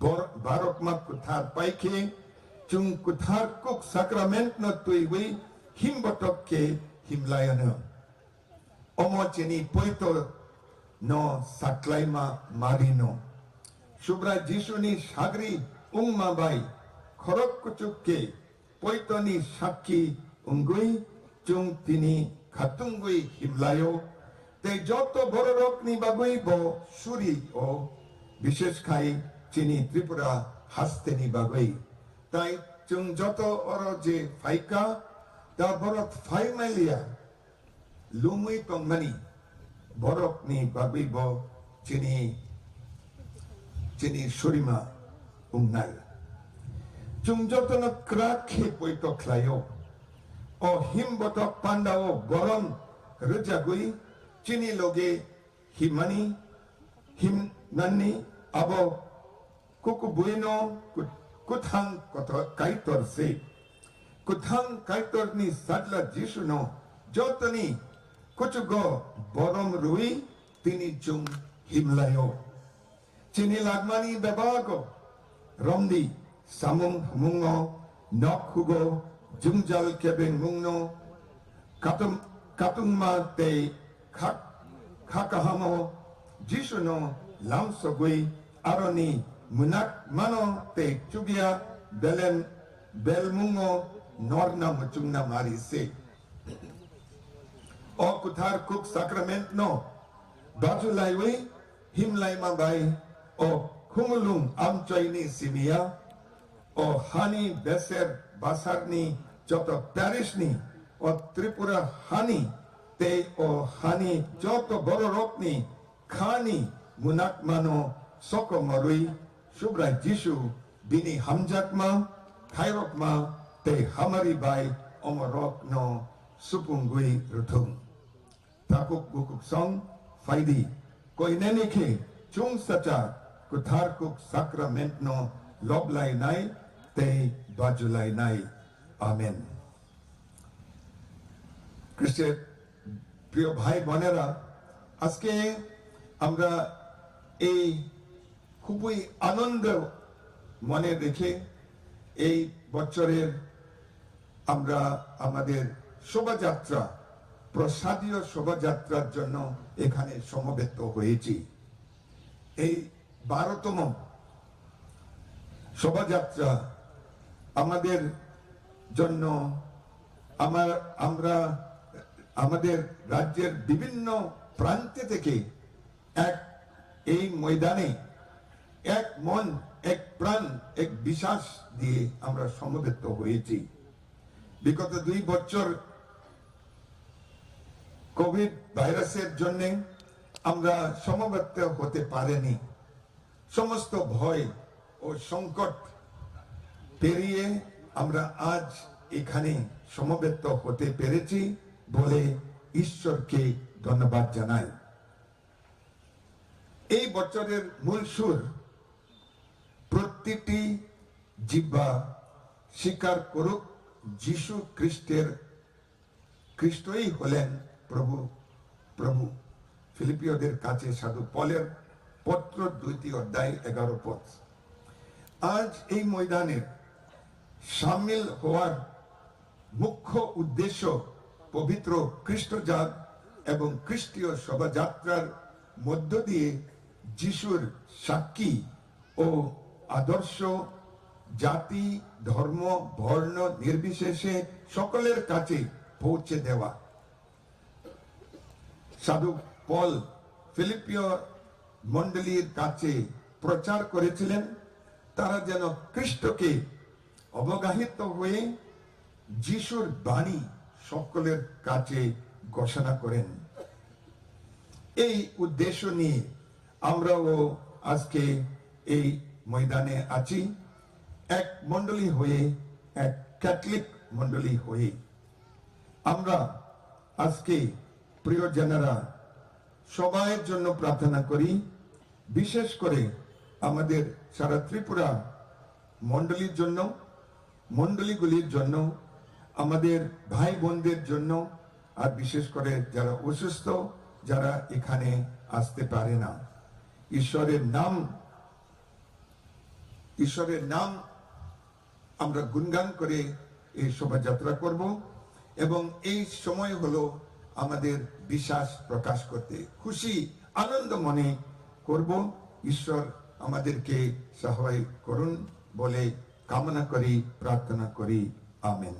Bor-, barokma kwthar pai khe chwng kwthar kuk sacrament no twiwi himbotok khe himlaiano. Omo chini poito no saklaima marino. Subrai Jisuni sagri wngma bai khorok kuchuk khe poitoni sakki wngwi chwng tini khatungwi himlaio. Tei joto bororokni bagwi bo suri o, bishesh khai chini Tripura hasteni bagwi. Tai chwng joto oro je phaika, ta borok phai maliya, lumwi tongmani borokni bagwi bo chini, chini surima wngnai. Chwng jotono kwrak khe poito khlaio. O himbotok pandao borom rwjagwi chini loge himani, himnani abo kukubuino kut-, kuthang kotor Kaitor se. Kuthang Kaitorni sajla Jisuno jotoni kuchugo borom rwi tini chwng himlaio. Chini lagmani bebago romdi samung humungo nok hugo jungjal kebengmungno katung-, katungma tei khak-, khakahamo Jisuno lamsogwi aroni munak mano tei chukya belem belmungo norna muchungna mari se. O kwthar kuk sacrament no bajulaiwi himlaima bai o khumulung amchoini simiya, o hani beser basarni joto parish ni, o Tripura hani tei o hani joto bororokni khani munakmano sokomorwi Subrai Jisu bini hamjakma, khairokma tei hamari bai omorokno supungwi rwthung. Takuk bukuk song phaidi, koinani khe chwngsacha kwthar kuk sacrament no loblainai tei bajulainai. Amen. খ্রিস্টের প্রিয় ভাই বোনেরা, আজকে আমরা এই খুবই আনন্দ মনে রেখে এই বছরের আমরা আমাদের শোভাযাত্রা, প্রসাদীয় শোভাযাত্রার জন্য এখানে সমবেত হয়েছি। এই বারোতম শোভাযাত্রা আমাদের জন্য, আমার, আমরা আমাদের রাজ্যের বিভিন্ন প্রান্তে থেকে এক, এই ময়দানে এক মন, এক প্রাণ, এক বিশ্বাস দিয়ে আমরা সমবেত হয়েছি। বিগত দুই বছর কোভিড ভাইরাসের জন্যে আমরা সমবেত হতে পারেনি। সমস্ত ভয় ও সংকট পেরিয়ে আমরা আজ এখানে সমবেত হতে পেরেছি বলে ঈশ্বরকে ধন্যবাদ জানাই। এই বছরের মূল সুর, প্রতিটি জিহ্বা স্বীকার করুক যিশু খ্রিস্টের, খ্রিস্টই হলেন প্রভু, প্রভু। ফিলিপিয়দের কাছে সাধু পলের পত্র, দুইটি অধ্যায়, এগারো পদ। আজ এই ময়দানে সামিল হওয়ার মুখ্য উদ্দেশ্য পবিত্র খ্রিস্টজাত এবং খ্রিস্টীয় শোভাযাত্রার মধ্য দিয়ে যিশুর সাক্ষী ও আদর্শ জাতি, ধর্ম, বর্ণ নির্বিশেষে সকলের কাছে পৌঁছে দেওয়া। সাধু পল ফিলিপিয় মণ্ডলীর কাছে প্রচার করেছিলেন, তারা যেন খ্রিস্টকে অবগাহিত হয়ে যিশুর বাণী সকলের কাছে ঘোষণা করেন। এই উদ্দেশ্য নিয়ে আমরাও আজকে এই ময়দানে আছি। এক মণ্ডলী হয়ে, এক ক্যাথলিক মণ্ডলী হয়ে আমরা আজকে প্রিয়জনেরা সবাইর জন্য প্রার্থনা করি, বিশেষ করে আমাদের সারা ত্রিপুরা মণ্ডলীর জন্য, মণ্ডলীগুলির জন্য, আমাদের ভাই বোনদের জন্য, আর বিশেষ করে যারা অসুস্থ, যারা এখানে আসতে পারে না। ঈশ্বরের নাম, ঈশ্বরের নাম আমরা গুণগান করে এই শোভাযাত্রা করব এবং এই সময় হলো আমাদের বিশ্বাস প্রকাশ করতে, খুশি আনন্দ মনে করব। ঈশ্বর আমাদেরকে সহায় করুন বলে কামনা করি, প্রার্থনা করি। Amen.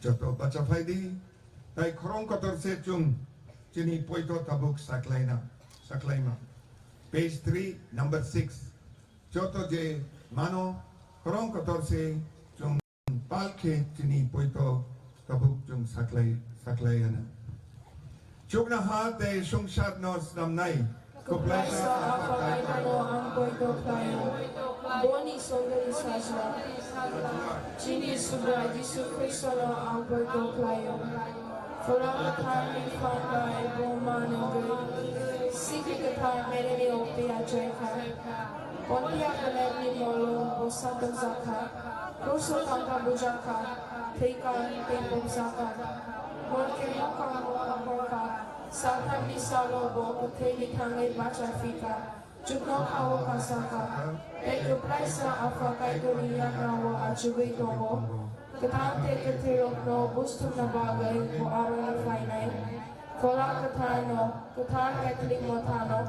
Joto bacha phaidi, tai khorong kotor se chwng chini poito tabuk saklaina, saklaima. Page three, number six. Joto je mano khorong kotor se chwng pal khe chini poito tabuk chwng saklai, saklai ano. Chuknoha tei swngcharno snamnai Kwplaisa Apha Kaitorno ang poito khlaio. Boni songwini sajla chini Subrai Jisu Khristono ang poito khlaio. Phola Kwtharni phan bai bo manwgwi Sikri Kwthar Maryni okti achaikha. Pontius Pilatni molo bo satok jakha. Kruso tangka bujakha. Thwikha tei pumsakha. Morke mokang mokang hokha. Salthamni salo bo kwthwini thangwi bacha phikha, chuknohao kasakha, tei kwplaisa Apha Kaitorni yagrao achugwi tongo. Kwthang tei kwthwirokno buj thumna bagwi bo aroni phainai. Phola Kwtharno, kwthar Catholic Mothano,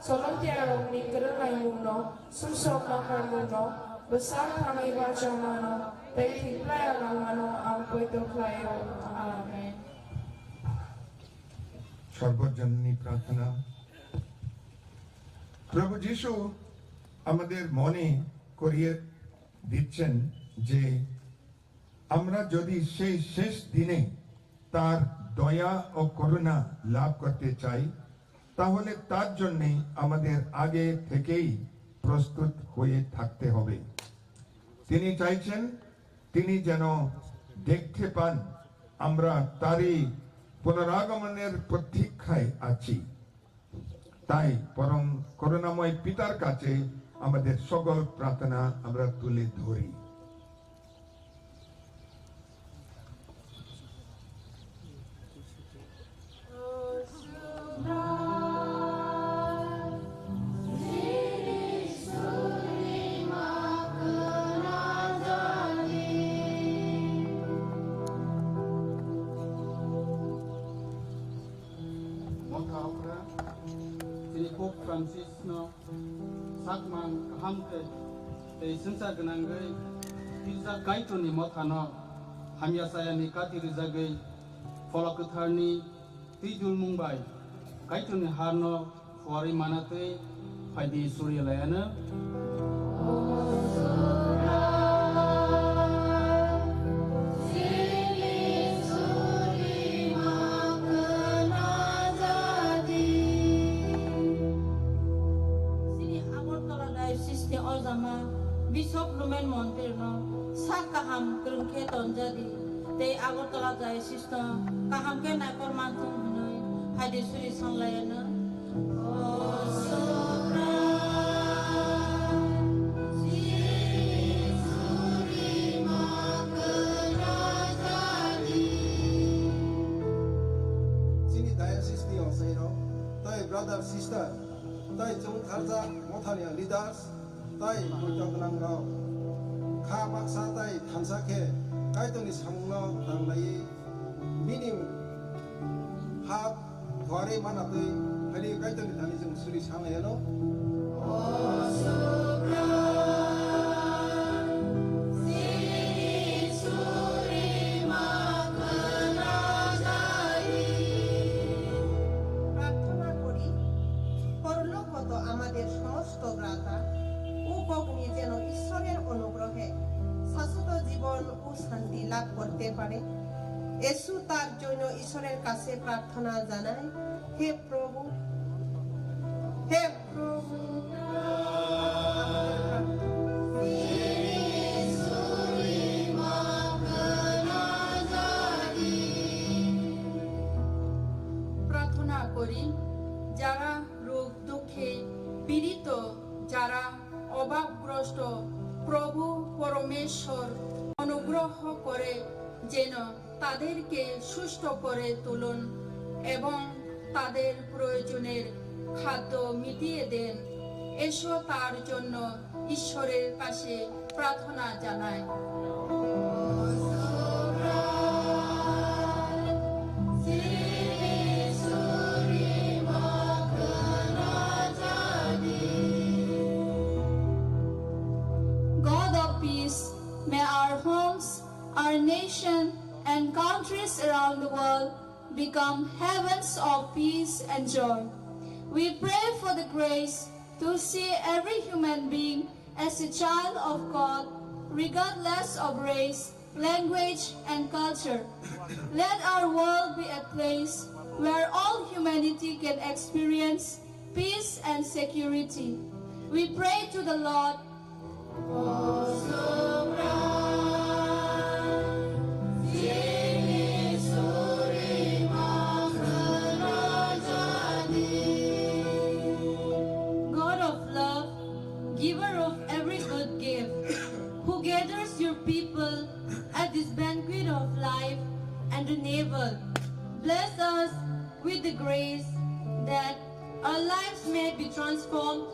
Solomtiarokni kwrwngnaimungno, sumsok nangkharmungno, bwsak thangwi bachamano, tei thwiplaiya langmano ang poito khlaio. Amen. সর্বজনীন প্রার্থনা। প্রভু যিশু আমাদের মনে করিয়ে দিচ্ছেন যে আমরা যদি সেই শেষ দিনে তার দয়া ও করুণা লাভ করতে চাই, তাহলে তার জন্যে আমাদের আগে থেকেই প্রস্তুত হয়ে থাকতে হবে। তিনি চাইছেন, তিনি যেন দেখতে পান আমরা তারই পুনরাগমনের প্রতীক্ষায় আছি। তাই পরম করুণাময় পিতার কাছে আমাদের সকল প্রার্থনা আমরা তুলে ধরি। Motha okra, chini Pope Francis no sakmang kaham khe tei swngchar gwnangwi Girja Kaitorni mothano hamya sayani kati rijagwi Phola Kwtharni twi dulmung bai Kaitorni harno phuarwi mana twi phaidi suri laiano. Chini Agartala Diocese ni ojama Bishop Lumen Montir no sak kaham kwrwng khe tonjadi tei Agartala Diocese no kaham khe naikor manthung hwnwi phaidi suri sanlaiano. Chini diocese ni ochairok tei Brother, sister, tai chwng kharjak mothani leaders, tai poito gwnangrok, kha baksa tai thansa khe Kaitorni samungno tanglaiwi bini hap khuarwi manatwi phaini Kaitorni thani chwng suri sanglaiano. প্রার্থনা করি, পরলোকগত আমাদের সমস্ত ভ্রাতা ও ভগ্নী যেন ঈশ্বরের অনুগ্রহে শাশ্বত জীবন ও শান্তি লাভ করতে পারে। এসো তার জন্য ঈশ্বরের কাছে প্রার্থনা জানাই। হে প্রভু, হে প্রভু, প্রার্থনা করি, যারা রোগ দুঃখে পীড়িত, যারা অভাবগ্রস্ত, প্রভু পরমেশ্বর অনুগ্রহ করে যেন তাদেরকে সুস্থ করে তুলুন এবং তাদের প্রয়োজনের খাদ্য মিটিয়ে দেন। এসো তার জন্য ঈশ্বরের কাছে প্রার্থনা জানাই। God of peace, may our homes, our nation, and countries around the world become heavens of peace and joy. We pray for the grace to see every human being as a child of God, regardless of race, language, and culture. Let our world be a place where all humanity can experience peace and security. We pray to the Lord. God of love, giver of every good gift, who gathers your people at this banquet of life and renewal, bless us with the grace that our lives may be transformed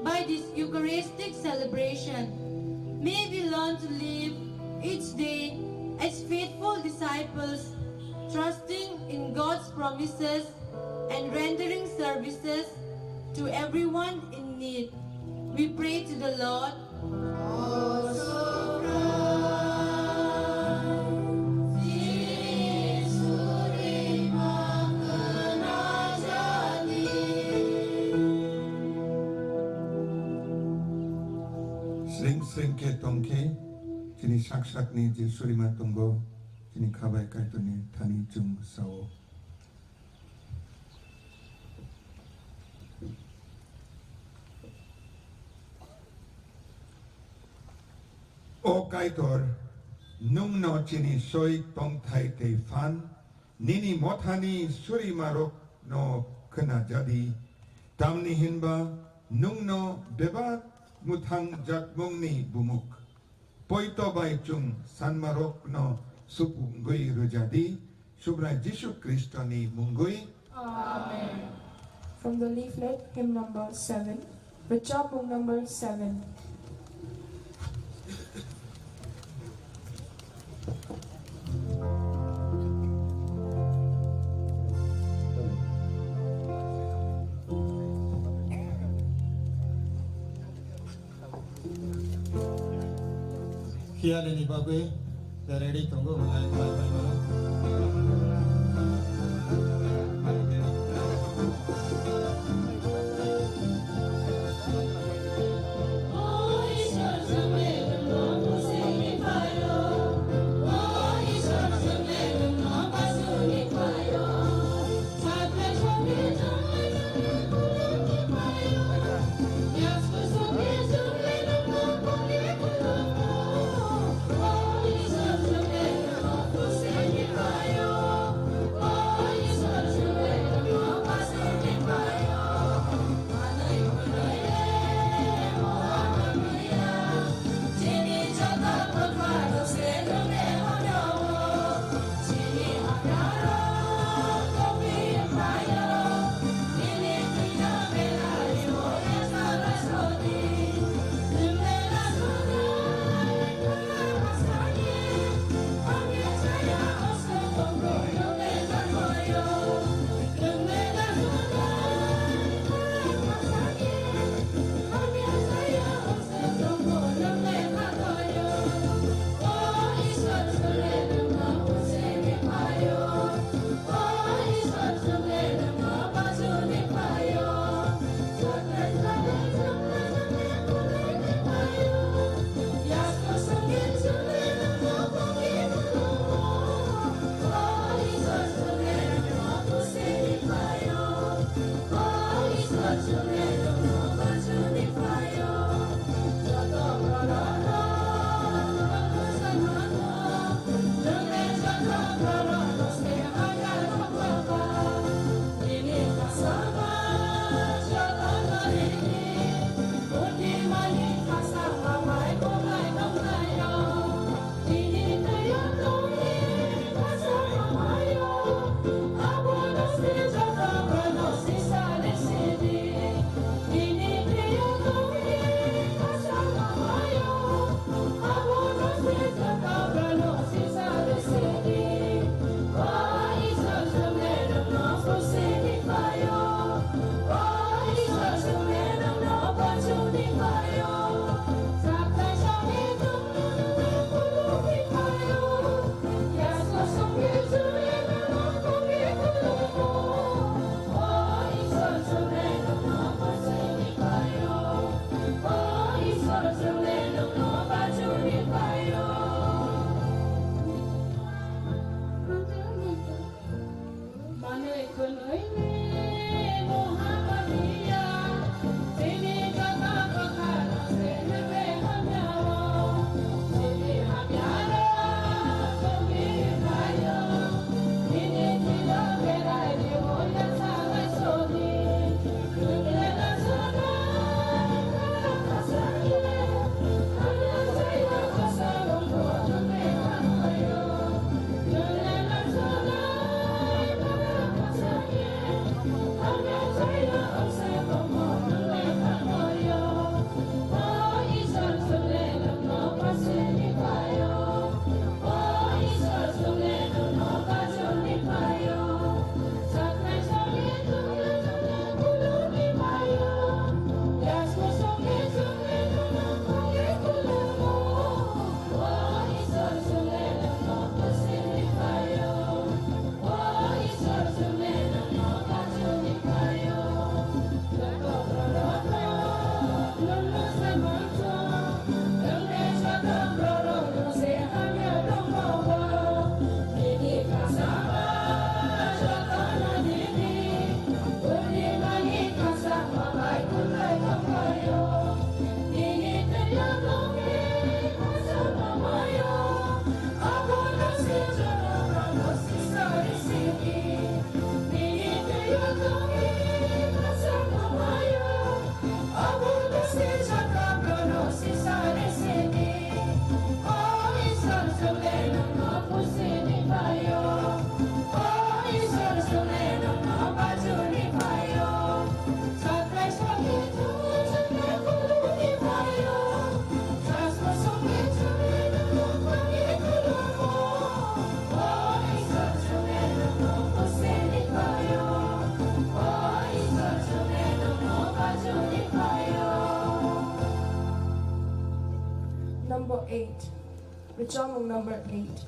by this Eucharistic celebration. May we learn to live each day as faithful disciples, trusting in God's promises and rendering services to everyone in need. We pray to the Lord. Sring sring khe tong khe, chini sak sakni je surima tongo, chini khabai Kaitorni thani chwng sao. O Kaitor, nwngno chini soi tongthai tei phan, nini mothani surimarokno khwna jadi, tamni hinba nwngno bebak mwthangjakmungni bumuk. Poito bai chwng sanmarokno supungwi rwjadi, Subrai Jisu Khristoni mungwi. Amen. From the leaflet, hymn number seven, Rwchapmung number seven. Phiya nini bagwi ready tongo, belai pai pai mano. Number eight. Rwchapmung number eight.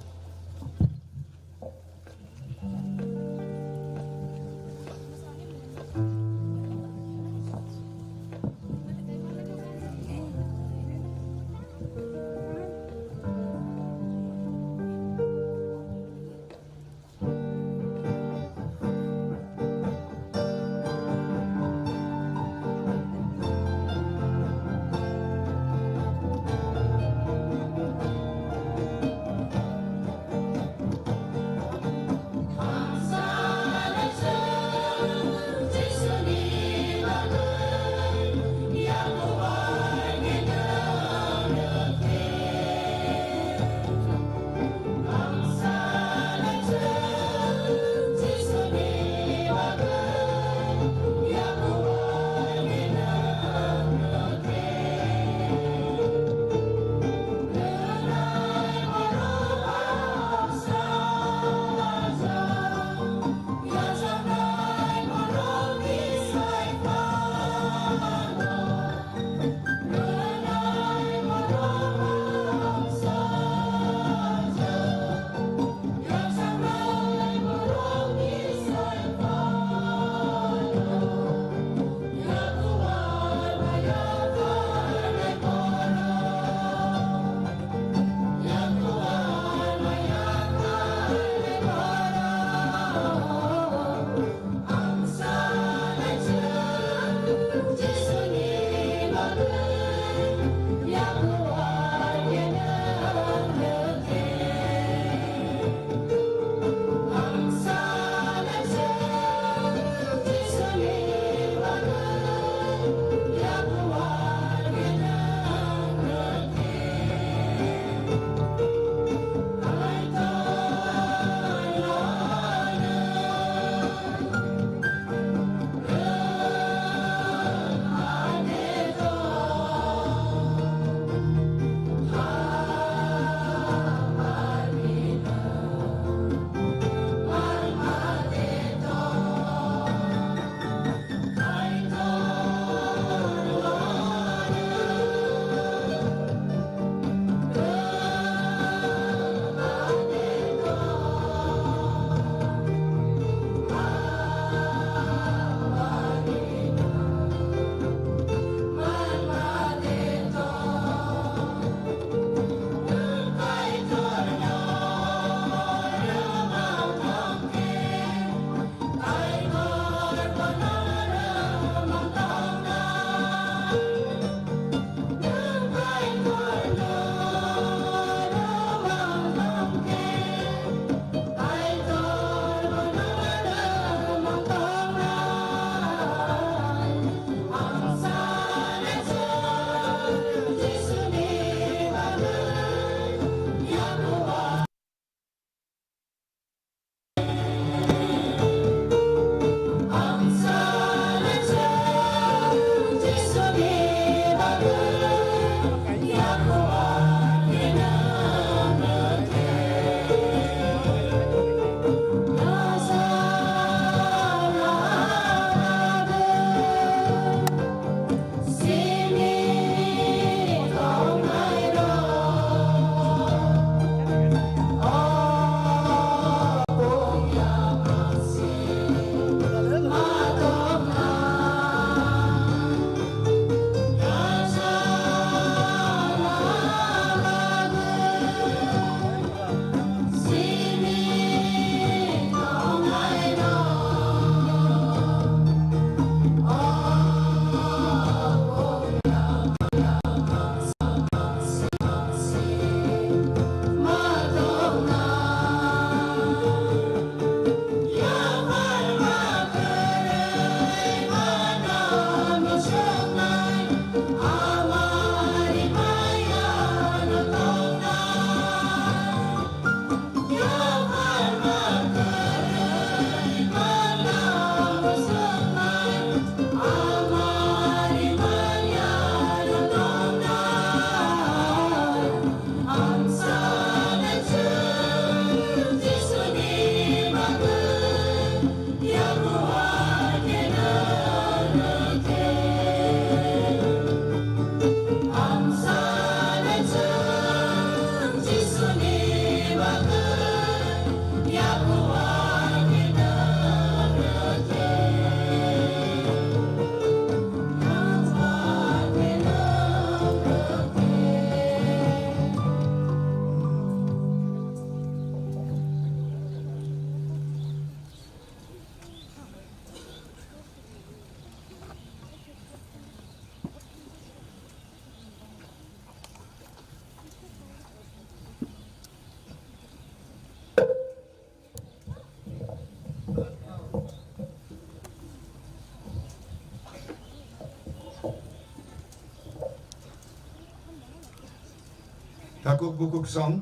Takhuk bukhuk song,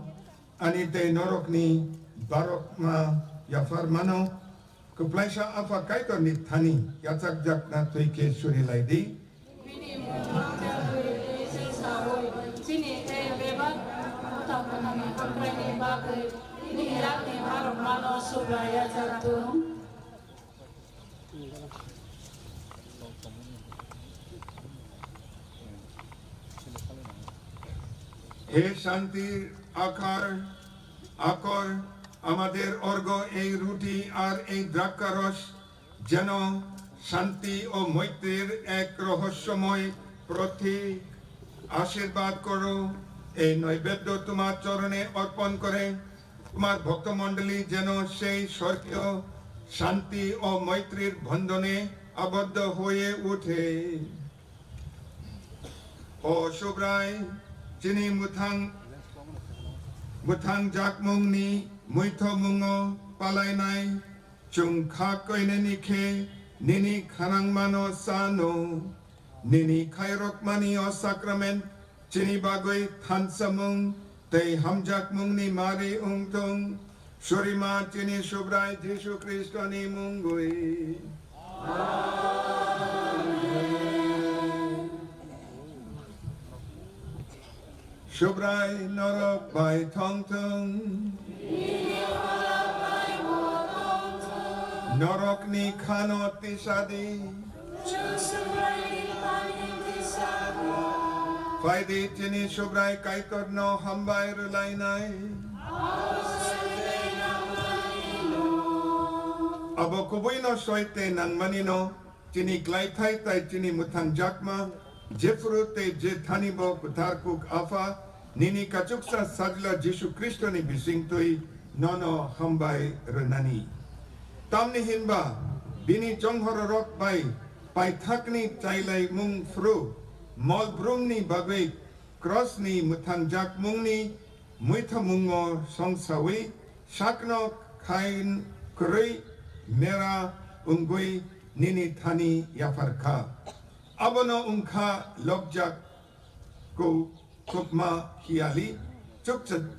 ani tei norokni barokma yaphar mano, kwplaisa Apha Kaitorni thani yachakjakna twi khe suri lai di. Bini mung manjagwi tei se saui, chini tei bebak bwtang bwtangni hamkraini bagwi nini yakni barok mano Subrai yachak thung. হে শান্তির আকার, আকর, আমাদের অর্ঘ্য এই রুটি আর এই দ্রাক্ষারস যেন শান্তি ও মৈত্রীর এক রহস্যময় প্রতীক। আশীর্বাদ করো, এই নৈবেদ্য তোমার চরণে অর্পণ করে তোমার ভক্তমণ্ডলী যেন সেই স্বর্গীয় শান্তি ও মৈত্রীর বন্ধনে আবদ্ধ হয়ে ওঠে। O Subrai, chini mwthang, mwthang jakmungni muithomungo palainai chwng kha koinani khe nini khanangmano sano. Nini khairokmani o sakrament chini bagwi thansamung tei hamjakmungni mari wng thung. Surima chini Subrai Jisu Khristoni mungwi. Amen. Subrai norok bai thong thung. Norokni khano tisadi. Phaidi chini Subrai Kaitorno hambai rwlainai. Abo kubuino soi tei nangmanino chini klaithai tai chini mwthangjakma, jephuru tei je thani bo kwthar kuk Apha, nini kachuksa Sajla Jisu Khristoni bisingtwi nono hambai rwnani. Tamni hinba bini chonghororok bai paithakni chailaimung phuru mol brumni bagwi krosni mwthangjakmungni muithamungo songsawi sakno khain kwrwi mera wngwi nini thani yaphar kha. Abono wng kha lobjak ku-, kukma hiyali chukcha-,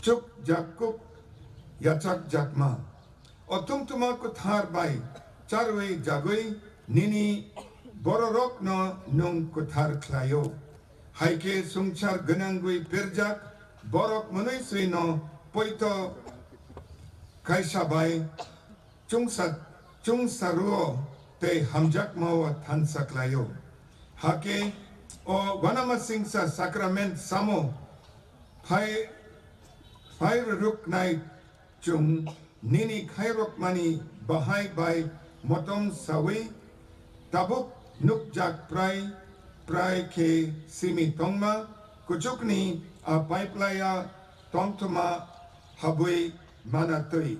chukjak kuk yachakjakma. O thumthuma kwthar bai charwi jagwi nini bororokno nwng kwthar khlaio. Hai khe swngchar gwnangwi berjak borok mwnwi swino poito kaisa bai chungsa, chungsa rwo tei hamjakmao thansa khlaio. Hakhe o uanamasingcha sakrament samo phai, phai rwrwknai chwng nini khairokmani bahai bai motom sawi tabuk nukjak prai prai khe simi tongma kuchukni a paiplaya tongthoma habwi mana twi.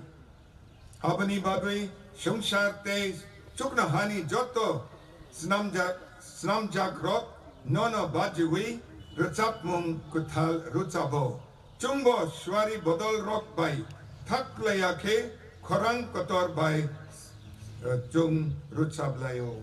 Aboni bagwi swngchar tei chuknohani joto snamjak, snamjakrok nono bajiwi rwchapmung kwthal rwchabo. Chwngbo suari bodolrok bai thak laiya khe khorang kotor bai, eh, chwng rwchap laio.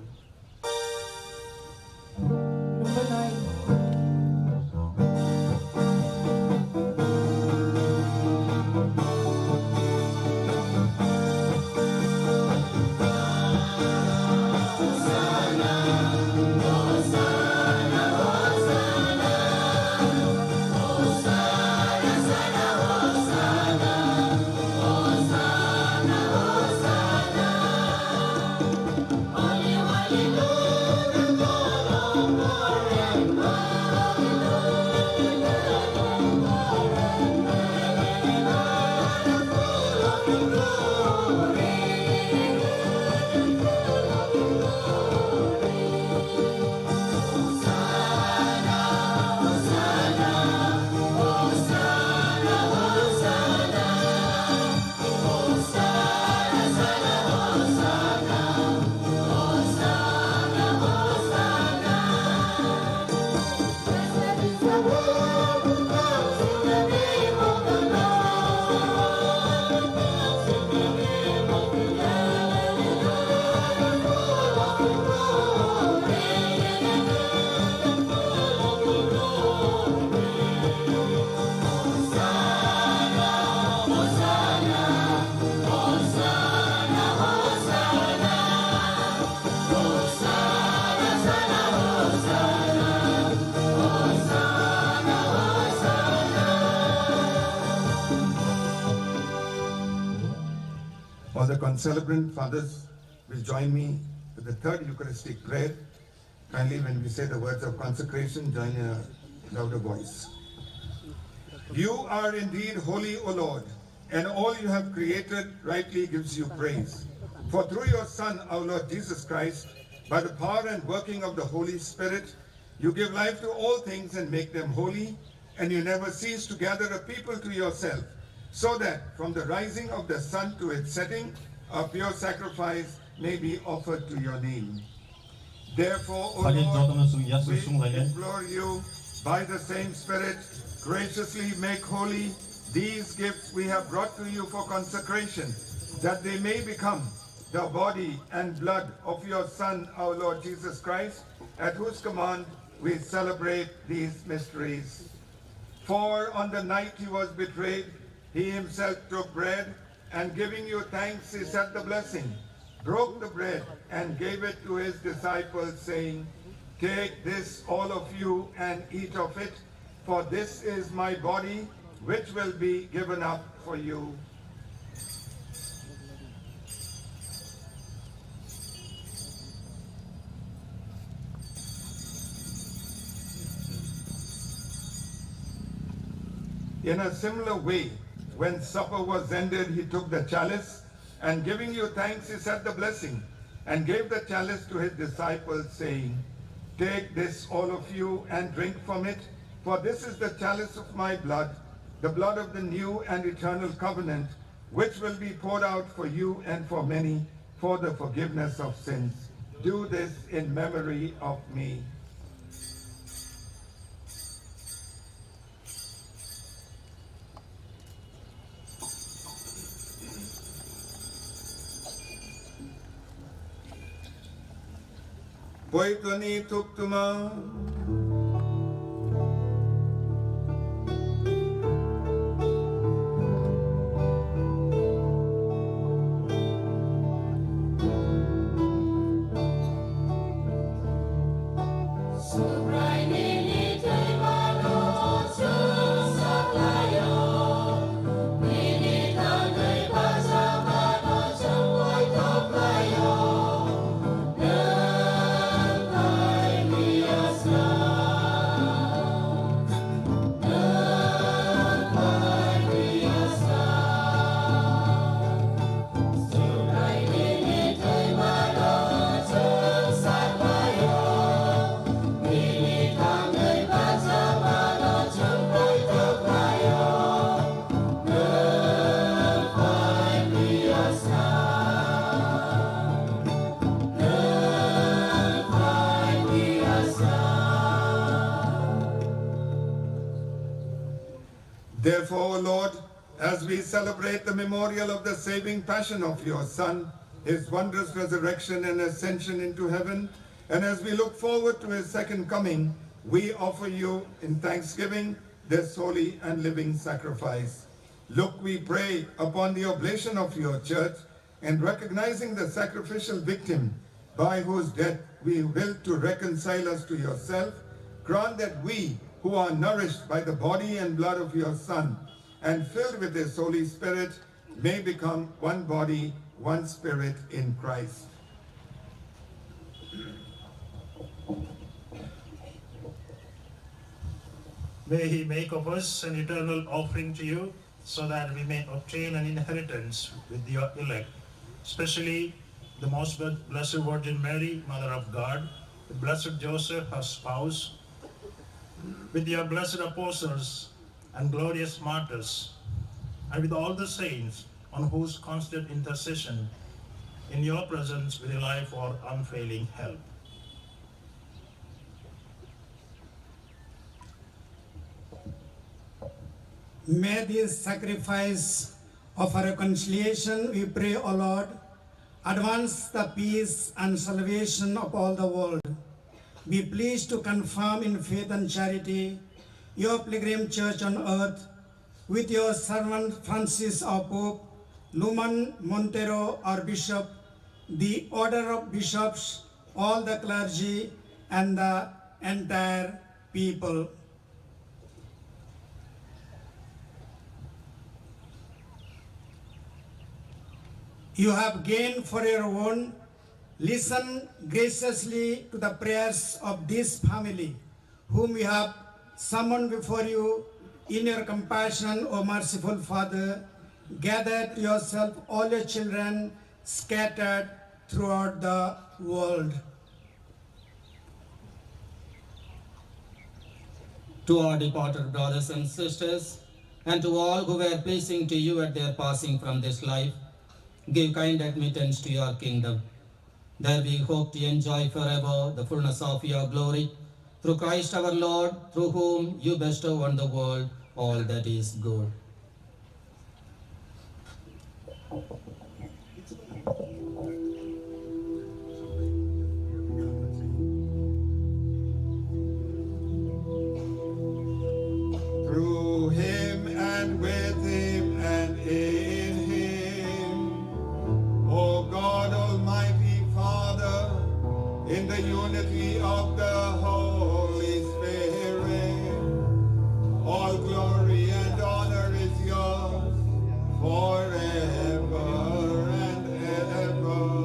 The concelebrant fathers will join me with the third Eucharistic prayer. Kindly, when we say the words of consecration, join in a louder voice. You are indeed holy, O Lord, and all you have created rightly gives you praise. For through your Son, our Lord Jesus Christ, by the power and working of the Holy Spirit, you give life to all things and make them holy, and you never cease to gather a people to yourself, so that from the rising of the sun to its setting, a pure sacrifice may be offered to your name. Therefore, O Lord, we implore you, by the same Spirit, graciously make holy these gifts we have brought to you for consecration, that they may become the body and blood of your Son, our Lord Jesus Christ, at whose command we celebrate these mysteries. For on the night he was betrayed, he himself took bread, and giving you thanks, he said the blessing, broke the bread, and gave it to his disciples, saying, "Take this, all of you, and eat of it, for this is my body, which will be given up for you." In a similar way, when supper was ended, he took the chalice, and giving you thanks, he said the blessing, and gave the chalice to his disciples, saying, "Take this, all of you, and drink from it, for this is the chalice of my blood, the blood of the new and eternal covenant, which will be poured out for you and for many for the forgiveness of sins. Do this in memory of me." Poitoni tuktuma. Therefore, O Lord, as we celebrate the memorial of the saving passion of your Son, his wondrous resurrection and ascension into heaven, and as we look forward to his second coming, we offer you in thanksgiving this holy and living sacrifice. Look, we pray, upon the oblation of your church, and recognizing the sacrificial victim by whose death we will to reconcile us to yourself, grant that we, who are nourished by the body and blood of your Son and filled with his Holy Spirit, may become one body, one spirit in Christ. May he make of us an eternal offering to you, so that we may obtain an inheritance with your elect, especially the most blessed Virgin Mary, Mother of God, the blessed Joseph, her spouse, with your blessed apostles and glorious martyrs, and with all the saints on whose constant intercession in your presence we rely for unfailing help. May this sacrifice of reconciliation, we pray, O Lord, advance the peace and salvation of all the world. Be pleased to confirm in faith and charity your pilgrim church on earth, with your servant Francis, our Pope, Luman Montero, our Bishop, the order of bishops, all the clergy, and the entire people. you have gained for your own. Listen graciously to the prayers of this family, whom we have summoned before you in your compassion, O merciful Father. Gather to yourself all your children scattered throughout the world. To our departed brothers and sisters, and to all who were pleasing to you at their passing from this life, give kind admittance to your kingdom. There we hope to enjoy forever the fullness of your glory. Through Christ our Lord, through whom you bestow on the world all that is good. Through him and with him and in him, O God, Almighty Father, in the unity of the Holy Spirit, all glory and honor is yours forever and ever.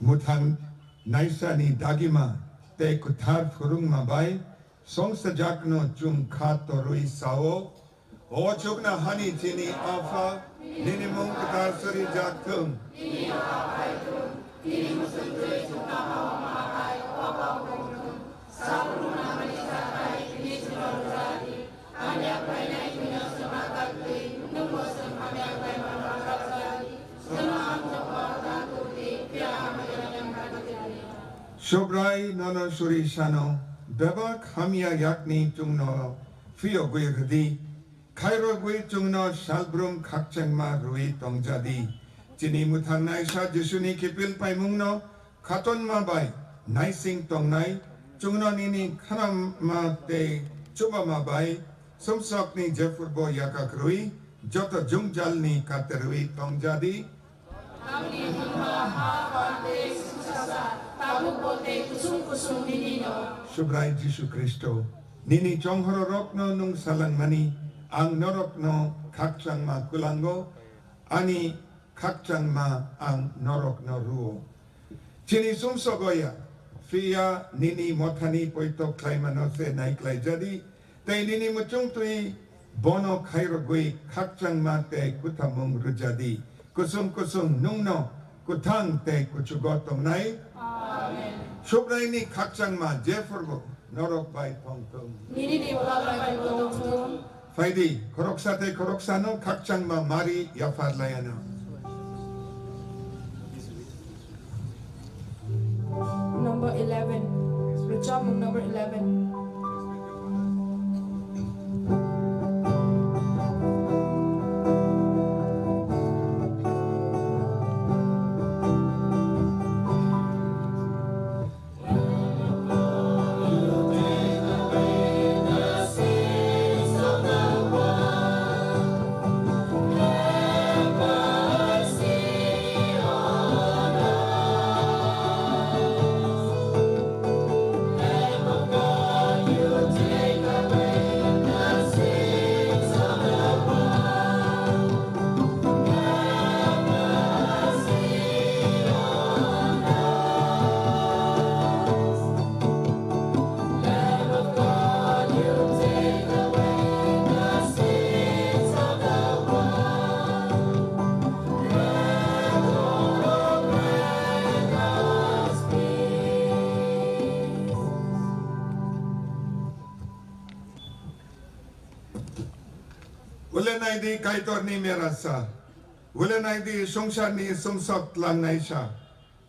Mwthang naisani dagima tei kwthar phwrwngma bai songsajakno chwng kha torwi sao, O chuknohani chini Apha, nini mung kwthar suri jak thung. Subrai nono suri sano, bebak hamya yakni chwngno phiyogwi rwdi. Khairogwi chwngno salbrum khakchangma rwui tongjadi. Chini mwthangnaisa Jisuni kiphil paimungno khatonma bai naising tongnai, chwngno nini khanama tei chubama bai sumsokni jephurbo yakakrwi joto jwngjalni katerwi tongjadi. Tamni hwnba ha pha tei sumsoksa tabukbo tei kusung kusung ninino. Subrai Jisu Khristo, nini chonghororokno nwng salangmani, ang norokno khakchangma kwlango, ani khakchangma ang norokno rwo. Chini sumsogo ya, phiya nini mothani poito khlaimano se naiklaijadi, tei nini muchungtwi bono khairogwi khakchangma tei kwthamung rwjadi. Kusung kusung nwngno kwthang tei kuchugo tongnai. Amen. Subraini khakchangma jephurbo norok bai tongthung. Nini ni bwla bai bo tongthung. Phaidi, khoroksa tei khoroksano khakchangma mari yaphar layano. Number eleven. Rwchapmung number eleven. Naidi Kaitorni merasa. Wele naidi songsarni sumsok tlang naisa.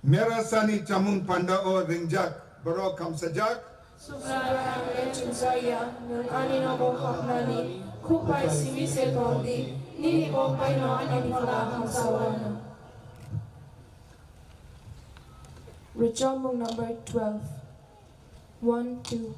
Merasani chamung panda o ringjak, borok khamsajak. Sumsar ang le chumsaya, nwng ani nogo hapnani, khupai simi se tongdi, nini kok bai no ani phala hamsa wano. Rwchapmung number twelve. One, two.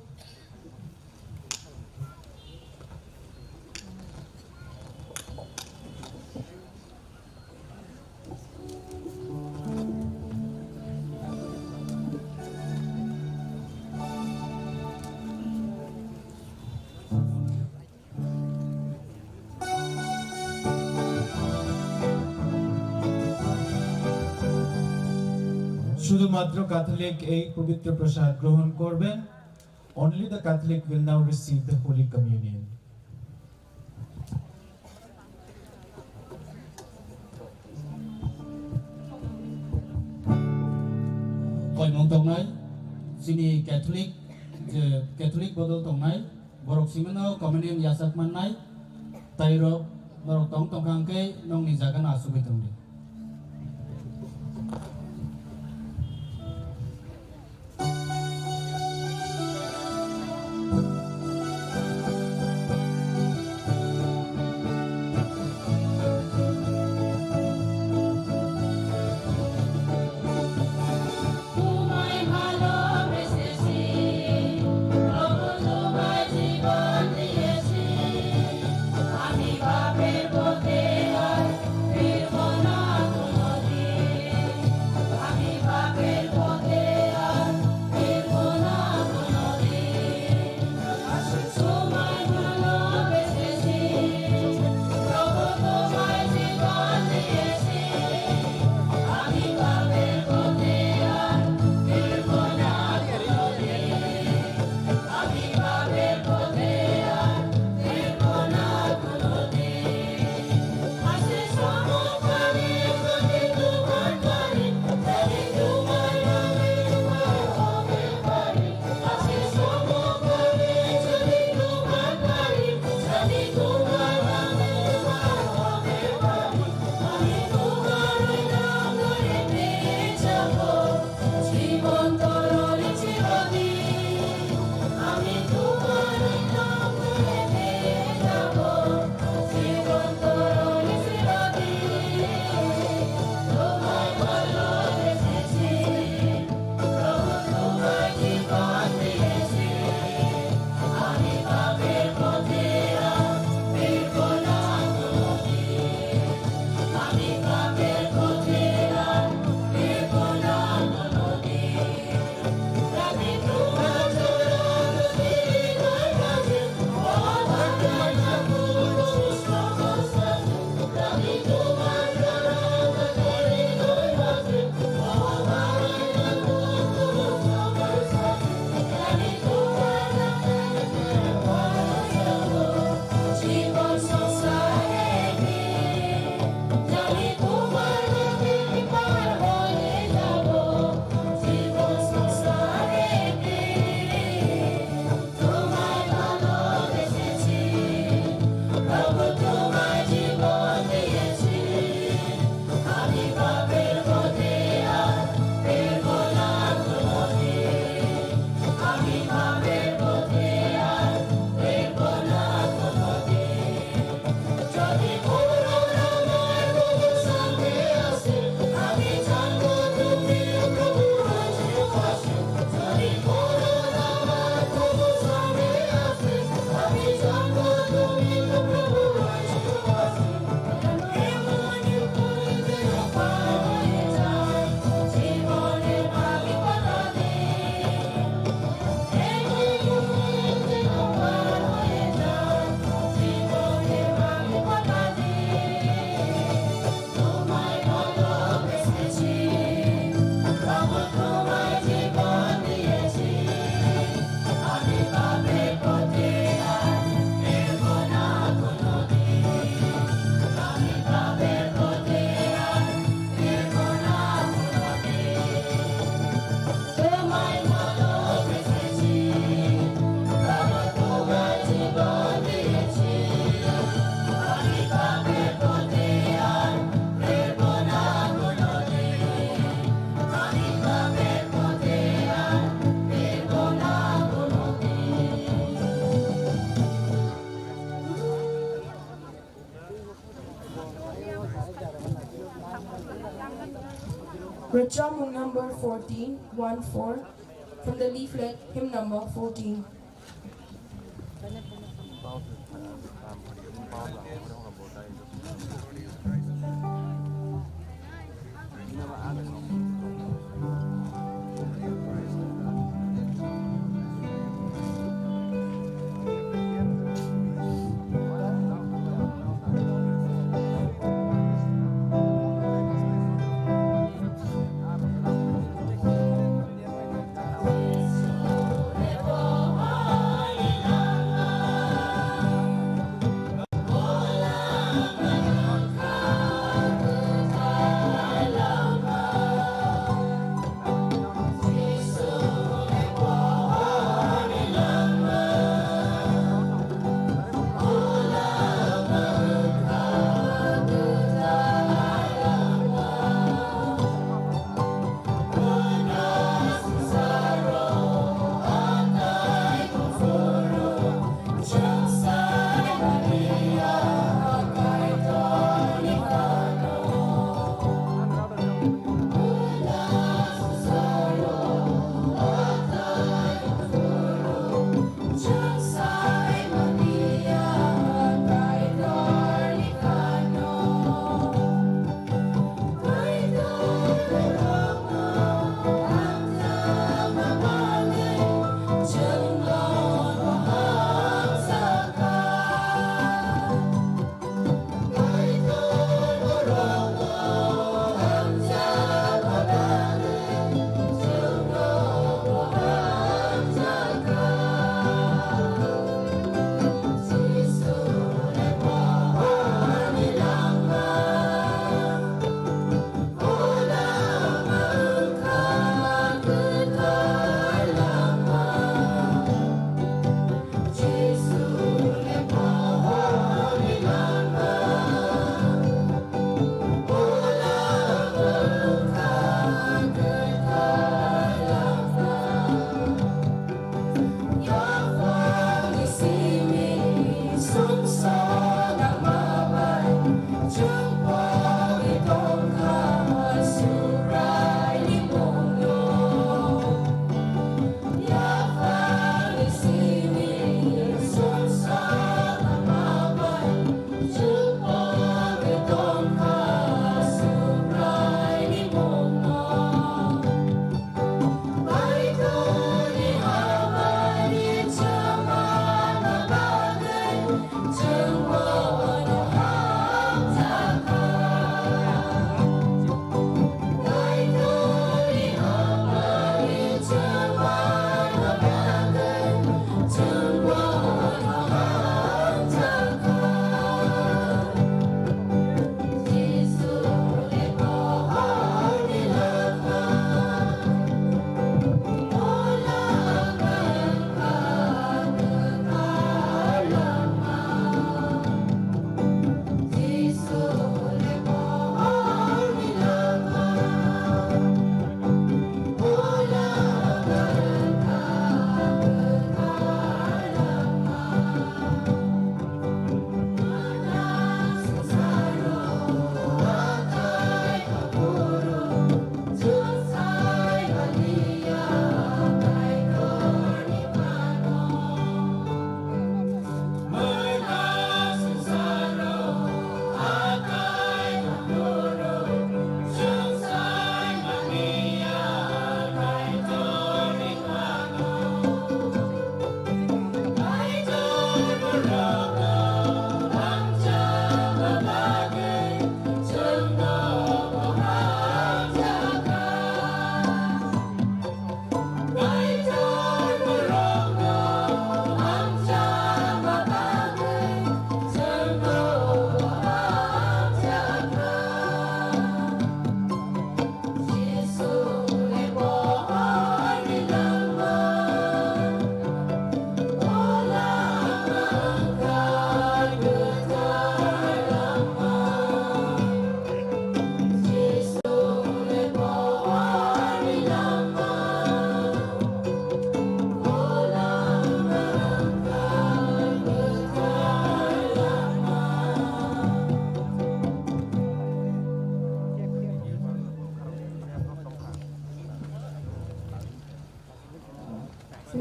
শুধুমাত্র ক্যাথলিক এই পবিত্র প্রসাদ গ্রহণ করবেন। Only the Catholic will now receive the Holy Communion. Koimung tongnai, chini Catholic, je Catholic bodol tongnai, borok simino communion yachak mannai, tai rok norok tong tongkha hwnkhe nokni jaga no achugwi tongdi. Psalm number fourteen, one four, from the leaflet, hymn number fourteen.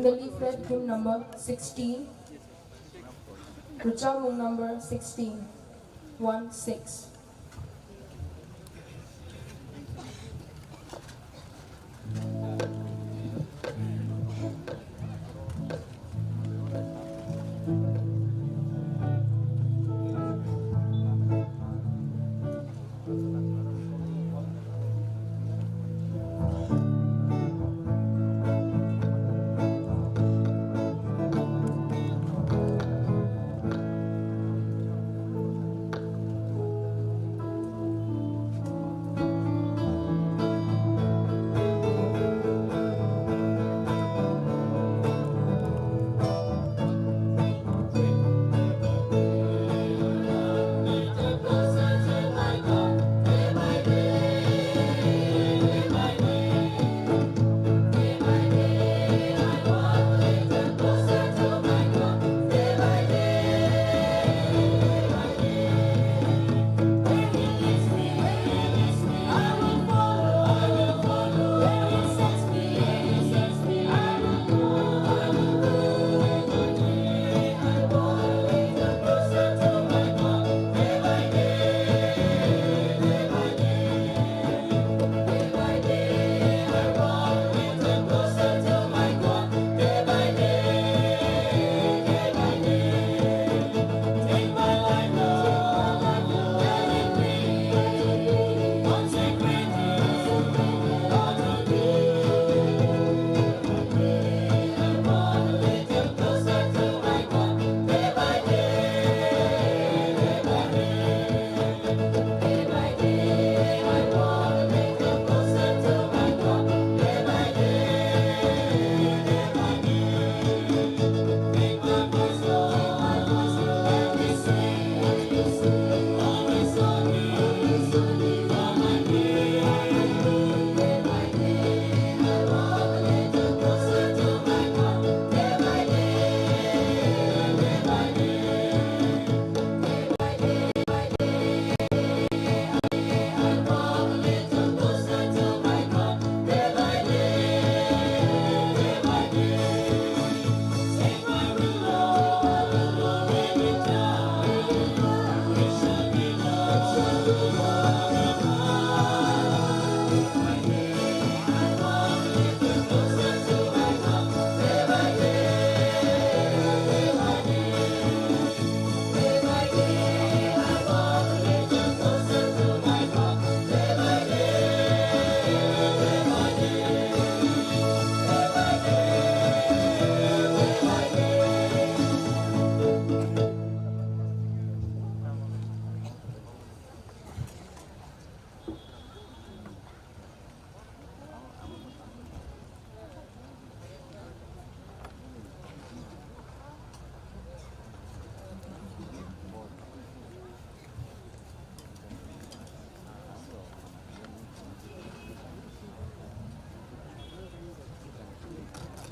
The leaflet, hymn number sixteen. Rwchapmung number sixteen, one six.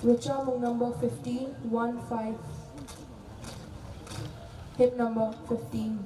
Rwchapmung number fifteen, one five. Hymn number fifteen.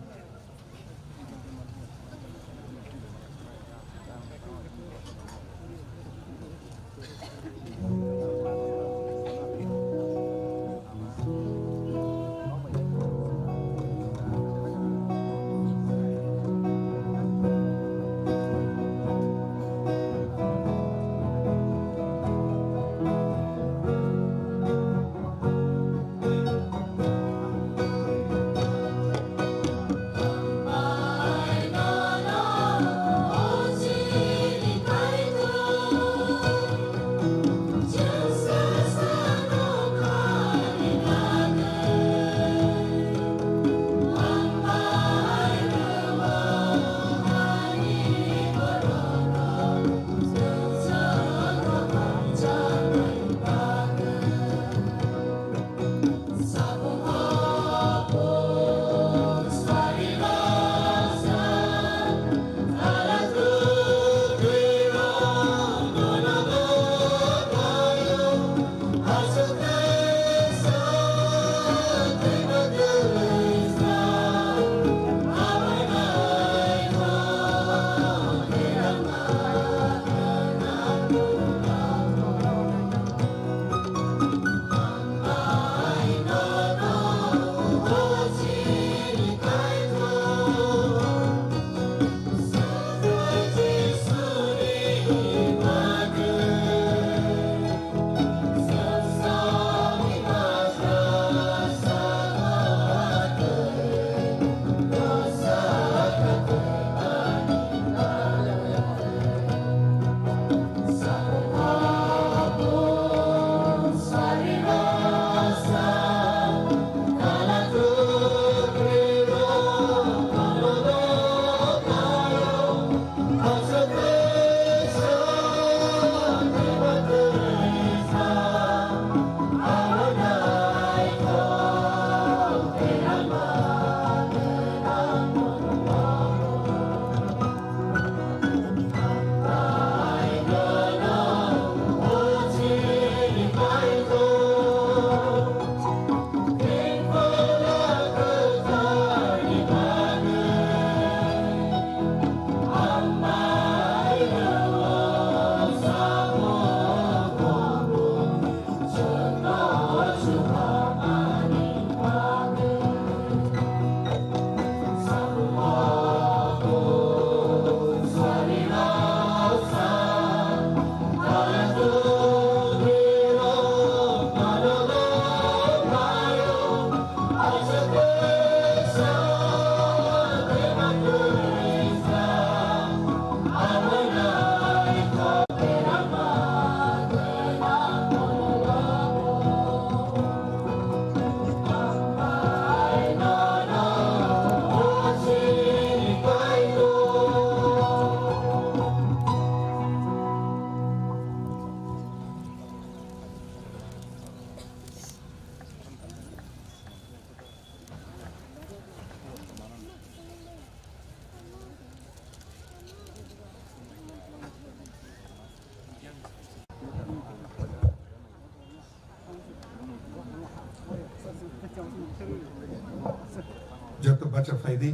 Joto bacha phaidi.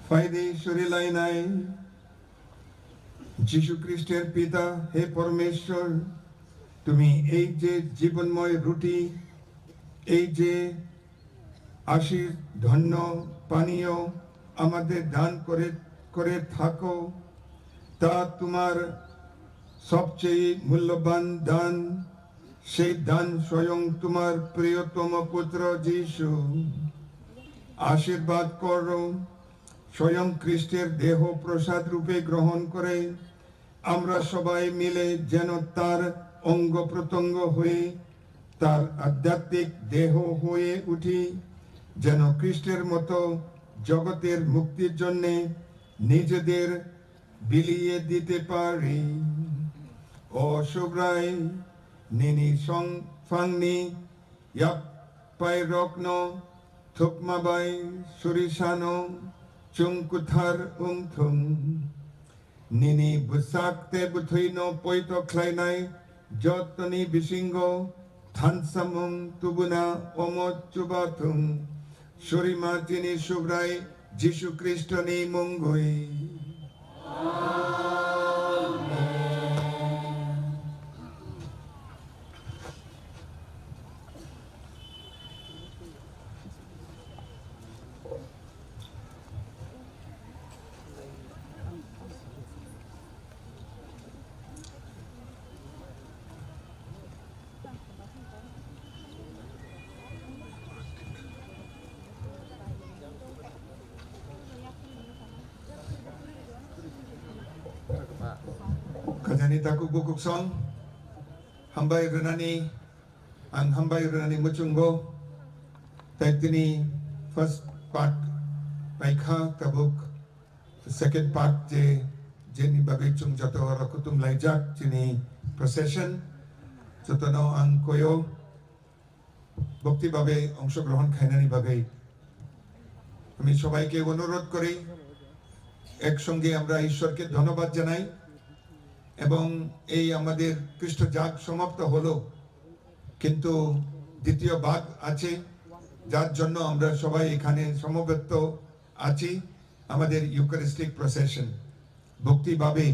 Phaidi suri lainai. Jisu Khristor Pita, he Pormeshwar, tumi ei je jibonmoy ruti, ei je Ashish ধন্য পানীয় আমাদের দান করে, করে থাকো, তা তোমার সবচেয়ে মূল্যবান দান। সেই দান স্বয়ং তোমার প্রিয়তম পুত্র যিশু। আশীর্বাদ করো, স্বয়ং খ্রিস্টের দেহ প্রসাদ রূপে গ্রহণ করে আমরা সবাই মিলে যেন তার অঙ্গ প্রত্যঙ্গ হয়ে, তার আধ্যাত্মিক দেহ হয়ে উঠি, যেন খ্রিস্টের মতো জগতের মুক্তির জন্যে নিজেদের বিলিয়ে দিতে পারি। O Subrai, nini song phangni yak pairokno thukma bai surisano chwng kwthar wng thung. Nini bwsak tei bwthwino poito khlainai jotoni bisingo thansamung tubuna omo chubathung. Surima chini Subrai Jisu Khristoni mungwi. Khajani takhuk bukhuk song hambai rwnani, ang hambai rwnani muchungo, tei tini first part paikha tabuk. Second part je, jeni bagwi chwng joto oro kutung laijak chini procession, jotono ang koyo bhokti bhabe ongshogrohon khainani bagwi. আমি সবাইকে অনুরোধ করি, একসঙ্গে আমরা ঈশ্বরকে ধন্যবাদ জানাই এবং এই আমাদের খ্রিস্ট জাগ সমাপ্ত হলো, কিন্তু দ্বিতীয় ভাগ আছে, যার জন্য আমরা সবাই এখানে সমবেত আছি। আমাদের ইউকারিস্টিক প্রসেশন ভক্তিভাবে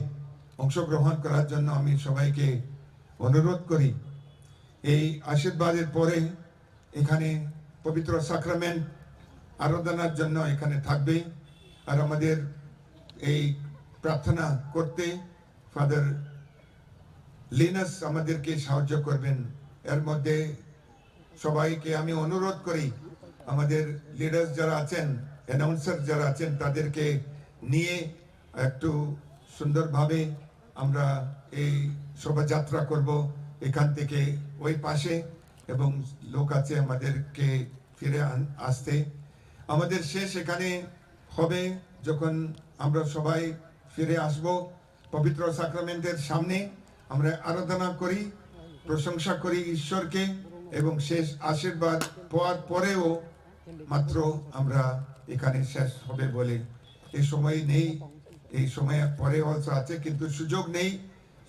অংশগ্রহণ করার জন্য আমি সবাইকে অনুরোধ করি। এই আশীর্বাদের পরে এখানে পবিত্র সাক্রামেন্ট আরাধনার জন্য এখানে থাকবে। আর আমাদের এই প্রার্থনা করতে ফাদার লিনাস আমাদেরকে সাহায্য করবেন। এর মধ্যে সবাইকে আমি অনুরোধ করি, আমাদের লিডার্স যারা আছেন, অ্যানাউন্সার যারা আছেন, তাদেরকে নিয়ে একটু সুন্দরভাবে আমরা এই শোভাযাত্রা করব। এখান থেকে ওই পাশে এবং লোক আছে আমাদেরকে ফিরে আন-, আসতে। আমাদের শেষ এখানে হবে যখন আমরা সবাই ফিরে আসব। পবিত্র সাক্রামেন্টের সামনে আমরা আরাধনা করি, প্রশংসা করি ঈশ্বরকে এবং শেষ আশীর্বাদ পাওয়ার পরেও মাত্র আমরা এখানে শেষ হবে বলে এই সময় নেই, এই সময় পরে অলসো আছে, কিন্তু সুযোগ নেই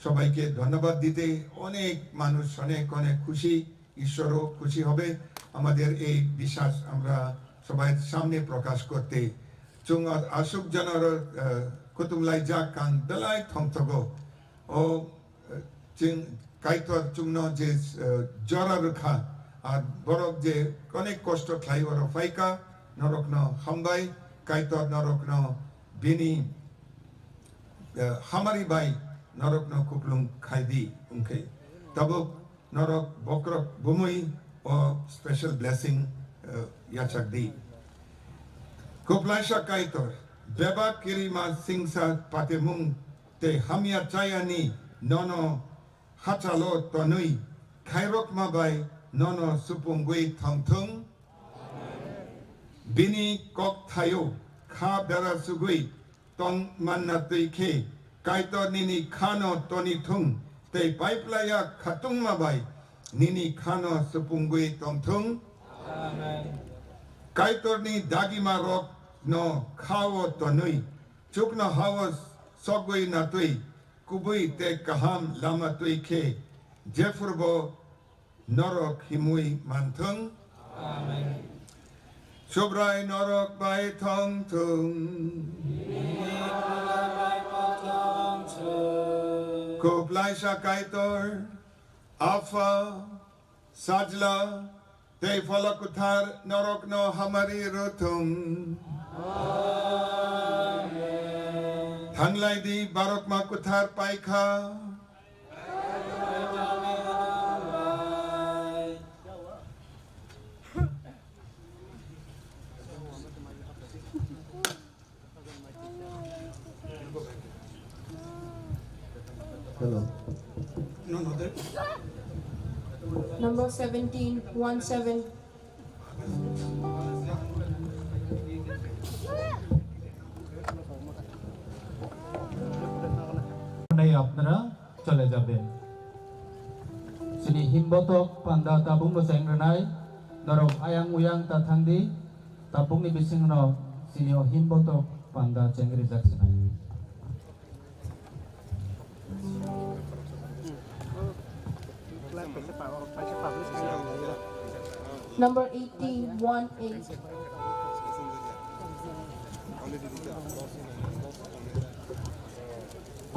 সবাইকে ধন্যবাদ দিতে। অনেক মানুষ অনেক অনেক খুশি, ঈশ্বরও খুশি হবে আমাদের এই বিশ্বাস আমরা সবাই সামনে প্রকাশ করতে। Chwng aswk jora, eh, kutung laijak kang belai thongthogo. O, eh, chwng Kaitor chwngno je, eh, jora rwkha, ar borok je onek kosto khlai oro phaikha, norokno hambai, Kaitor norokno bini, eh, hamari bai norokno kuplung khaidi wngkhe. Tabuk norok bokrok bumui o special blessing, eh, yachak di. Kuplaisa Kaitor, bebak kirima singsa patemung tei hamya chayani nono hachalo tonwi khairokma bai nono supungwi thangthung. Bini kok thaio kha bera sugwi tong manna twi khe, Kaitor nini khano toni thung, tei paiplaya khatungma bai nini khano supungwi tong thung. Amen. Kaitorni dagima rok no khao tonwi, chukno hao sogwi natwi kubui tei kaham lama twi khe jephurbo norok himwi manthwng. Amen. Subrai norok bai thong thung. Kuplaisa Kaitor, Apha, Sajla, tei Phola Kwthar norokno hamari rwthung. Amen. Thanglai di, barokma kwthar paikha. Hello. Number seventeen, one seven. নেই আপনারা চলে যাবেন। Chini himbotok panda tabukno cheng rwnai, norok ayang uyang ta thang di, tabukni bisingno chini o himbotok panda cheng rijak sinai. Number eighty, one eight.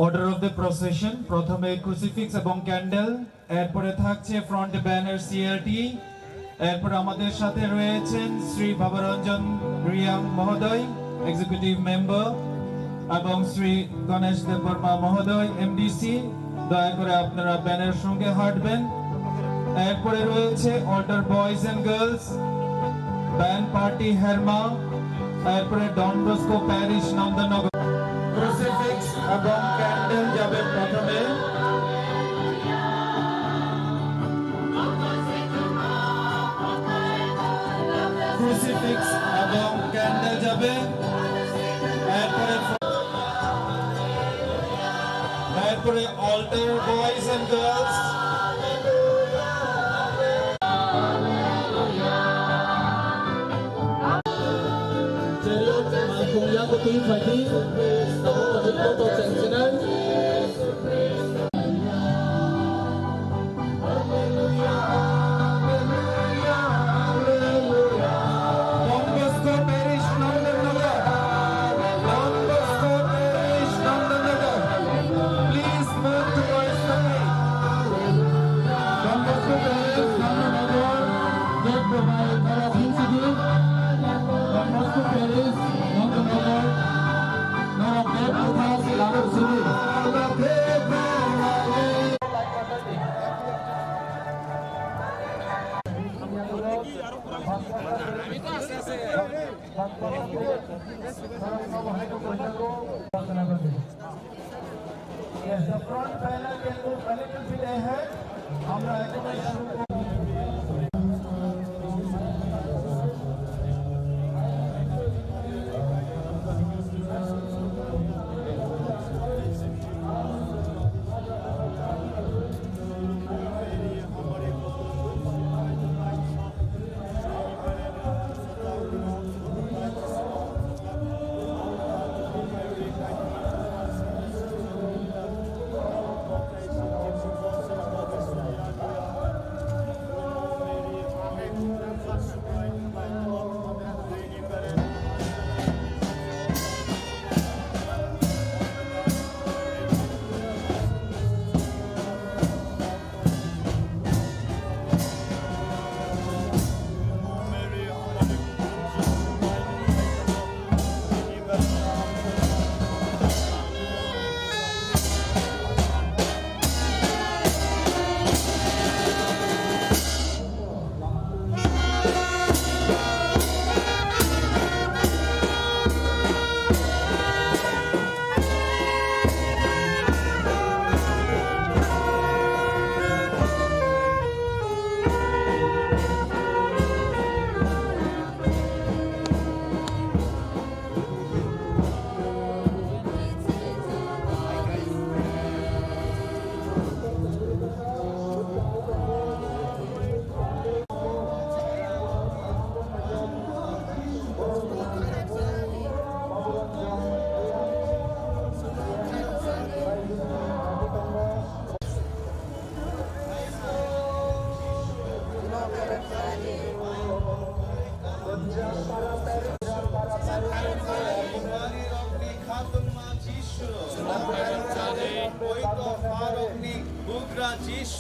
Order of the procession, প্রথমে ক্রুসিফিক্স এবং ক্যান্ডেল, এরপরে থাকছে front banner CLT, এরপর আমাদের সাথে রয়েছেন শ্রী বাবারঞ্জন রিয়াং মহোদয়, এক্সিকিউটিভ মেম্বার, এবং শ্রী গণেশ দেববর্মা মহোদয়, এমডিসি। দয়া করে আপনারা ব্যানার সঙ্গে হাঁটবেন। এরপরে রয়েছে altar boys and girls, band party হেরমা, এরপরে Don Bosco parish Nandannagar. Crucifix এবং ক্যান্ডেল যাবে প্রথমে। ক্রুসিফিক্স এবং ক্যান্ডেল যাবে, এরপরে, এরপরে altar boys and girls. Chariot, mangkhung yago twi phaidi, tabuk tabuk kotor chengsinai. Don Bosco Parish, Nandanagar. Don Bosco Parish, Nandanagar. Please move towards the gate. Don Bosco Parish, Nandanagar. Gate bo bai norok hinsidi. Don Bosco Parish, Nandanagar. Norok gate bwkha se lamuk sidi. Yes, the front panel can move a little bit ahead. আমরা এখনো শুরু করব।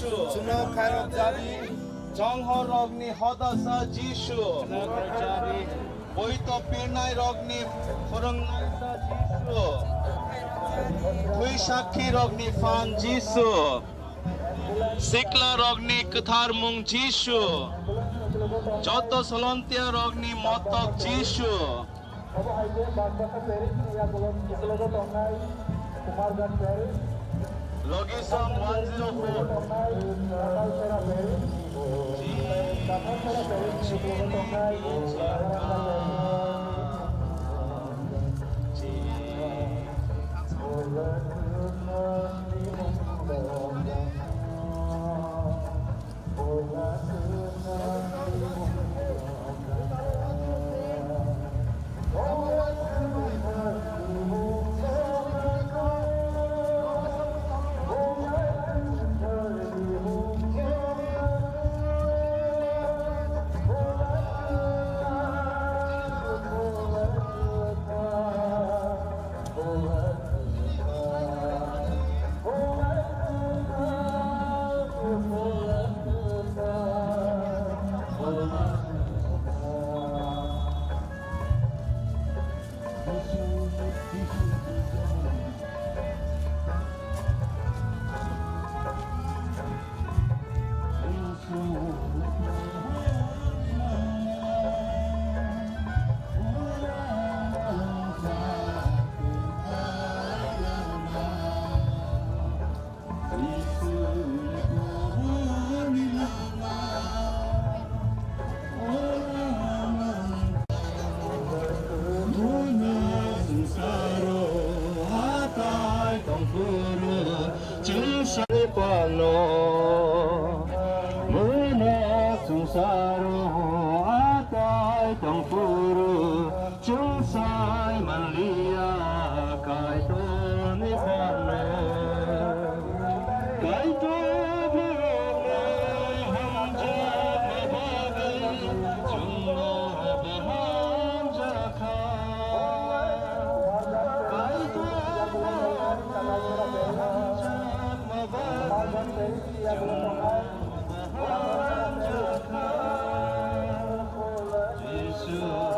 Chuno khairokjadi. Chonghorrokni hodasa Jisu. Boito pirnairokni phwrwngnaisa Jisu. Thwi sakhirokni phan Jisu. Siklarokni kwtharmung Jisu. Joto solontiarokni motok Jisu. Obo hai khe Bagbacha parish ni yagulo, yagulo tongnai Kumarghat parish. Location one zero four. Tongnai Katalsora parish. Katalsora parish ni yagulo tongnai Katalsora parish. Saro hatai tongphuru chwngsani pano. Muna sungsaro atai tongphuru chwngsai manliya Kaitorni pano. Kaitor borokno hamjakma bagwi chwngno bo hamjakha. Kaitor borokno hamjakma bagwi chwngno bo hamjakha. Jisu.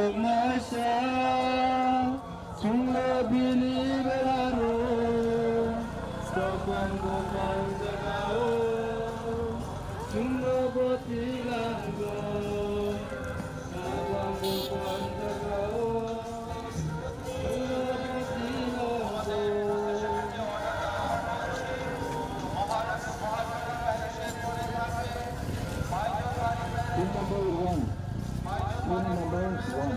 Masa, chwngno bini beraro, topang bopang jagao, chwngno boti langgo, topang bopang jagao, chwngno boti langgo. Team number one. Team number one.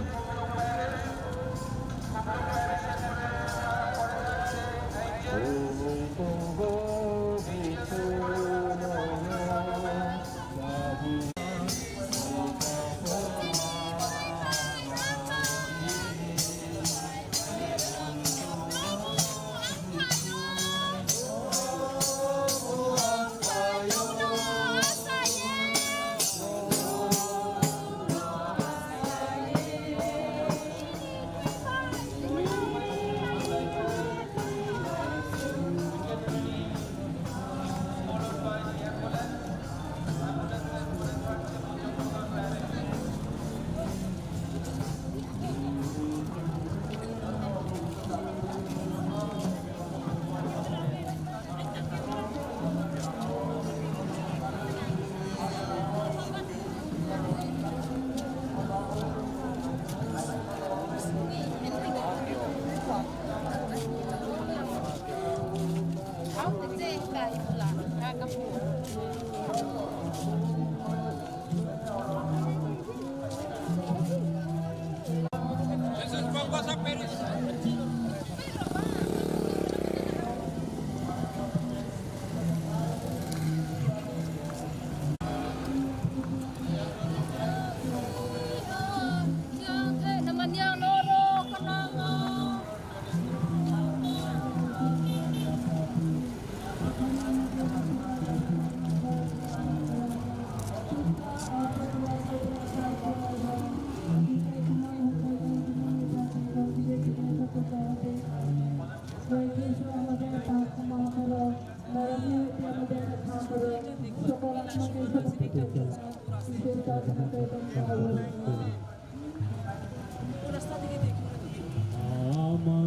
Mama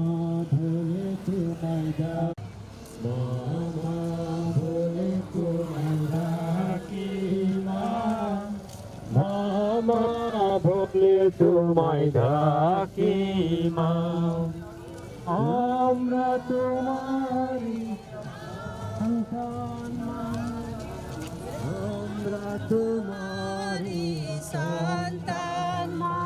bole tumai da, mama bole tumai da ki ma, mama bole tumai da ki ma, amra tumari santan ma, amra tumari santan ma.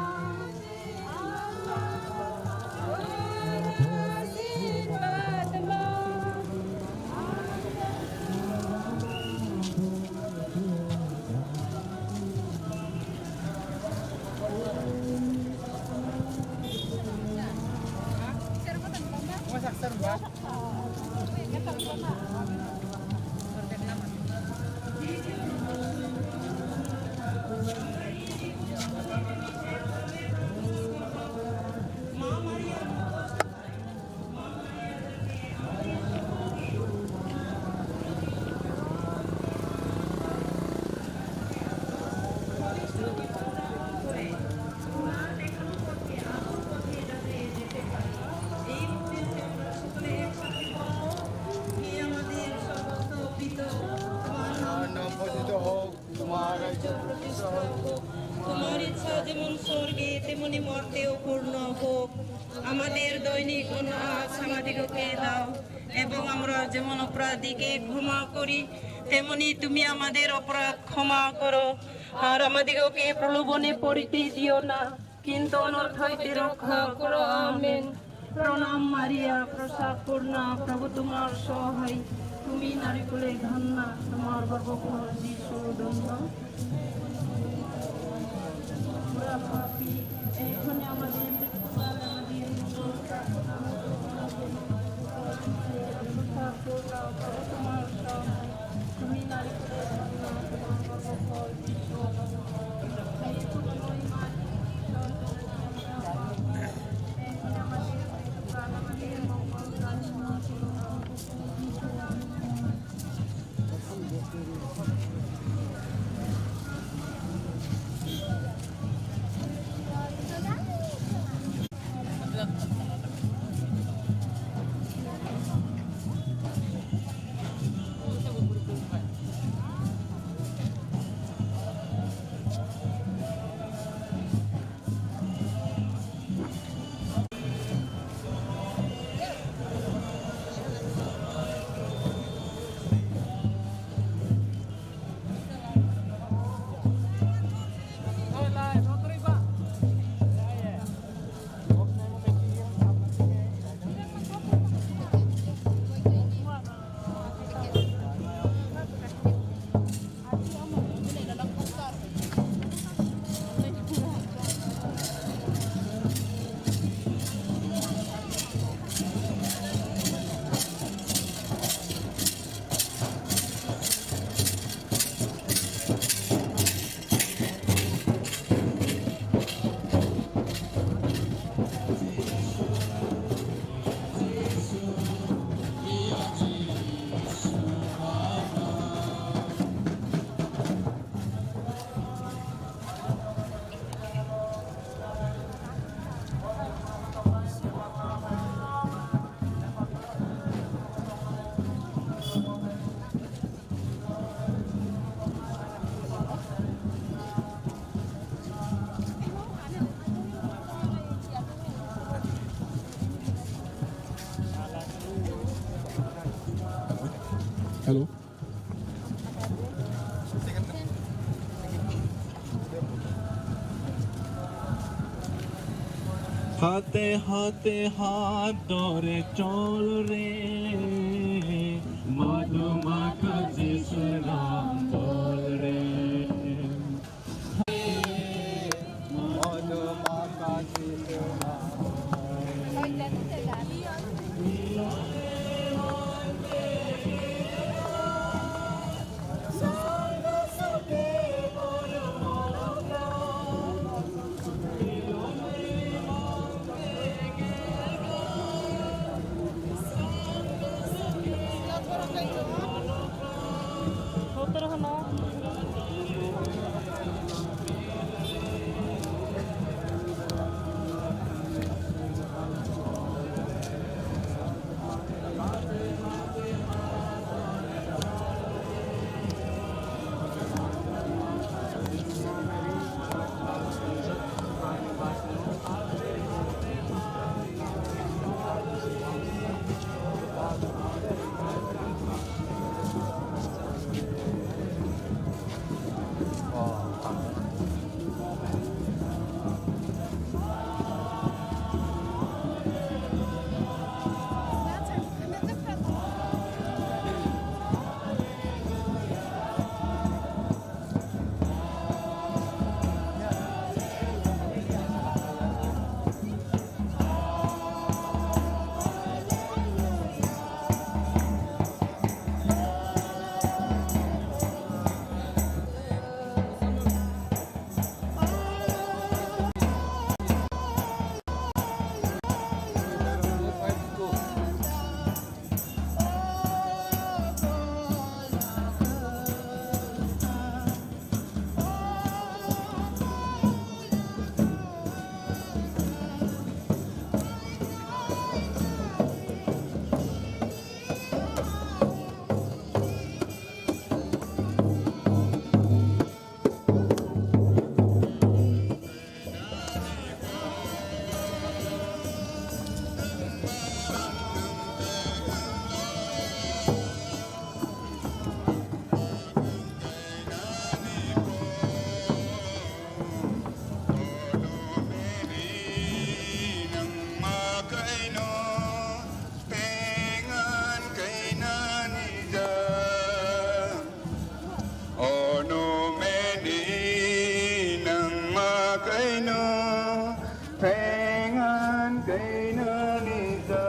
তোমার রাজ্য প্রতিষ্ঠা হোক, তোমার ইচ্ছা যেমন স্বর্গে তেমনি মর্তেও পূর্ণ হোক। আমাদের দৈনিক অন্ন আজ আমাদিগকে দাও, এবং আমরা যেমন অপরাধীকে ক্ষমা করি, তেমনি তুমি আমাদের অপরাধ ক্ষমা করো, আর আমাদিগকে প্রলোভনে পড়িতে দিও না, কিন্তু অনর্থ হইতে রক্ষা করো। আমেন। প্রণাম মারিয়া, প্রসাদ পূর্ণা, প্রভু তোমার সহায়, তুমি নারী কুলে ধন্য, তোমার গর্ভফল যিশু ধন্য। আমরা পাপী, এখন আমাদের মৃত্যুকালে আমাদের জন্য প্রার্থনা করো। প্রভু তোমার সহায়, তুমি নারী কুলে ধন্য, তোমার গর্ভফল যিশু ধন্য। এই পুণ্যময়ী মাটি, ঈশ্বর জননী, আমরা পাপী, এখন আমাদের মৃত্যুকালে আমাদের মঙ্গল প্রার্থনা করো। Hello. Hate hate hat dhore chol re, madhu makha Jisur naam bol re. Ono meni nangma kaino, phengan kaino nisa.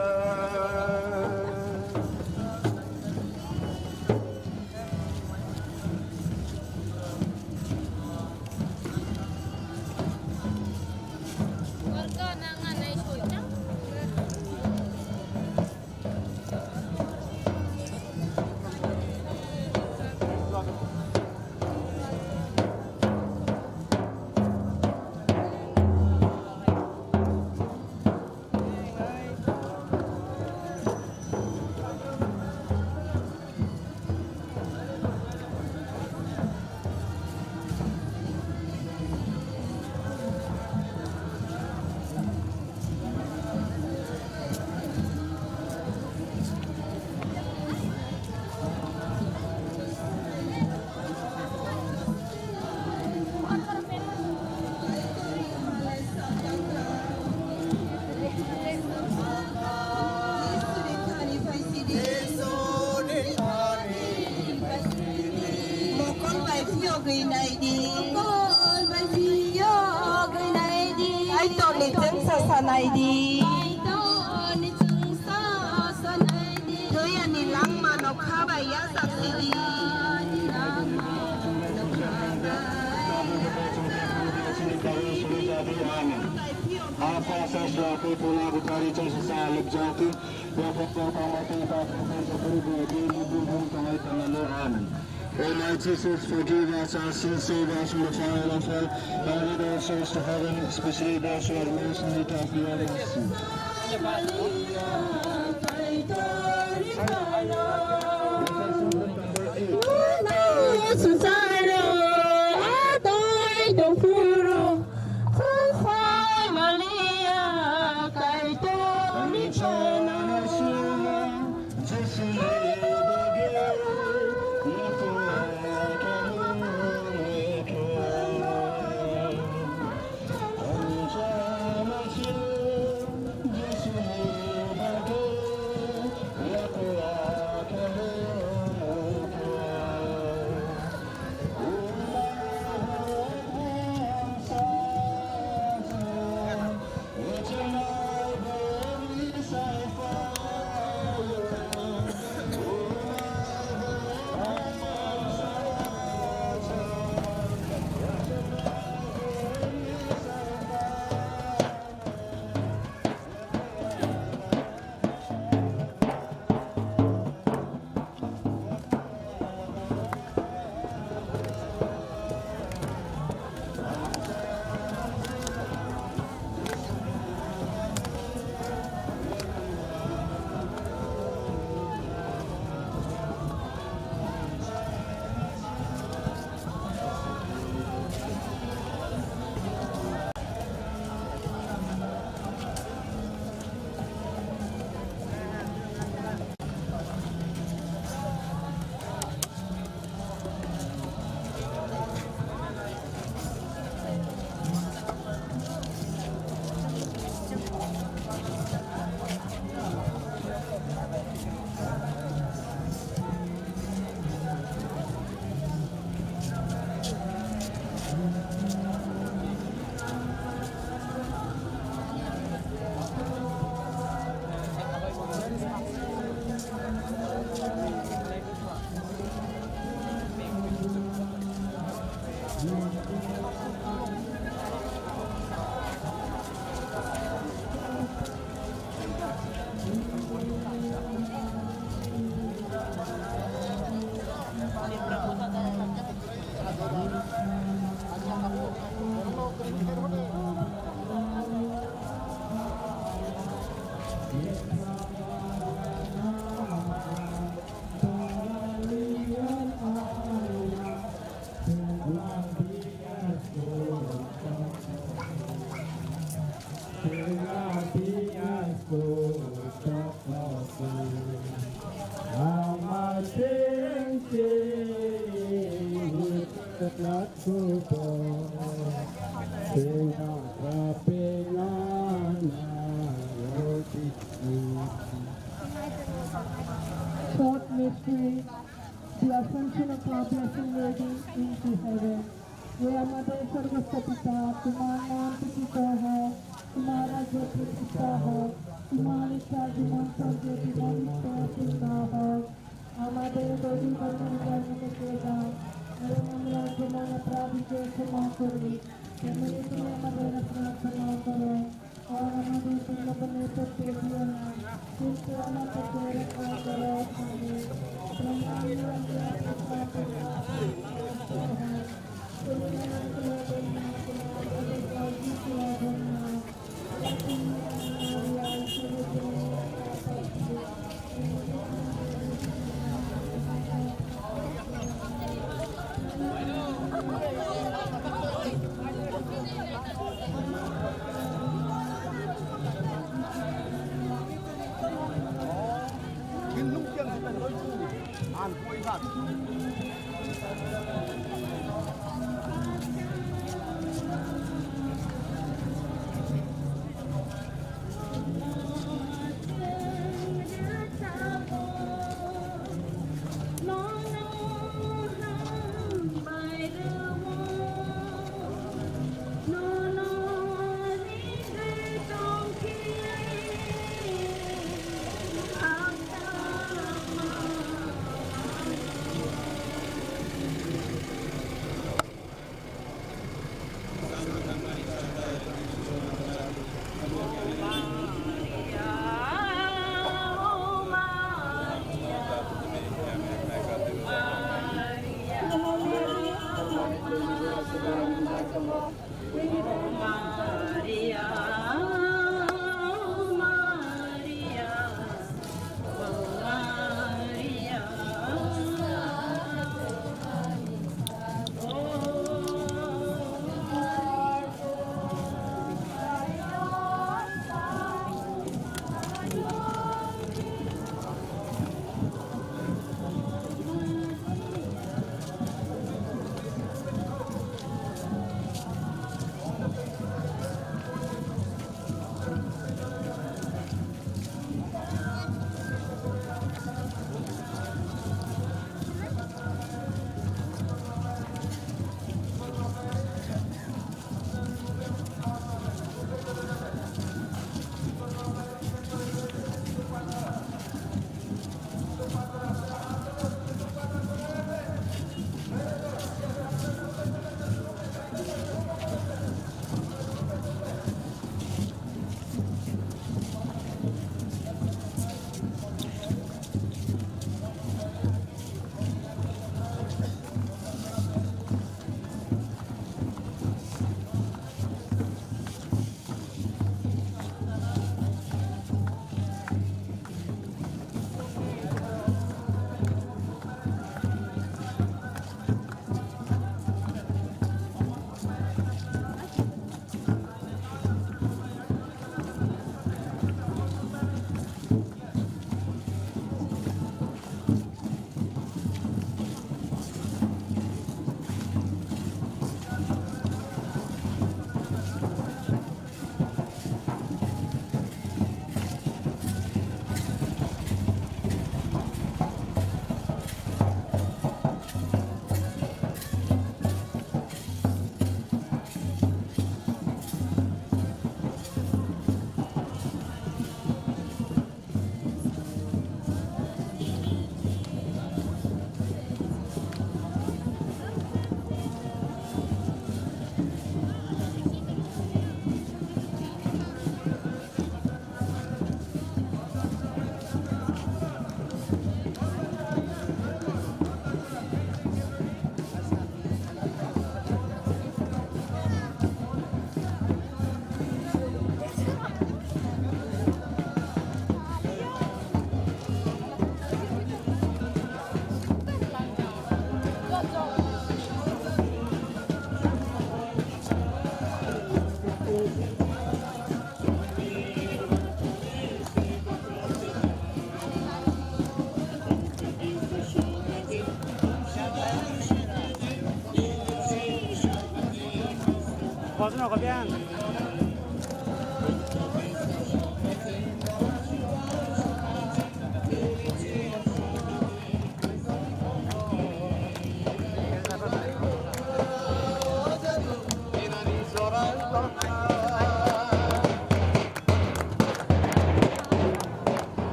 Mokol bai phiyogwi naidi. Mokol bai phiyogwi naidi. Kaitorni chwngsa sanaidi. Kaitorni chwngsa sanaidi. Thwiyani langmano kha bai yachak sidi. Amen. Asa asa sua khe pula butari chwngsa sa lukjak khe. O my Jesus, forgive us our sins, save us from the fire of hell, and lead our souls to heaven, especially those who are most in need of your mercy. Short mystery, the Assumption of our Blessed Virgin into heaven. হে আমাদের স্বর্গস্থ পিতা, তোমার নাম পূজিত হোক, তোমার রাজ্য প্রতিষ্ঠা হোক, তোমার ইচ্ছা যেমন স্বর্গে তেমন পৃথিবীতে পূর্ণ হোক। আমাদের দৈনিক প্রয়োজন আজ আমাদেরকে দাও, এবং আমরা যেমন অপরাধীকে ক্ষমা করি, তেমনি তুমি আমাদের অপরাধ ক্ষমা করো। আর আমাদের বিপদে পড়তে দিও না, কিন্তু আমাদেরকে রক্ষা করো। আমিন।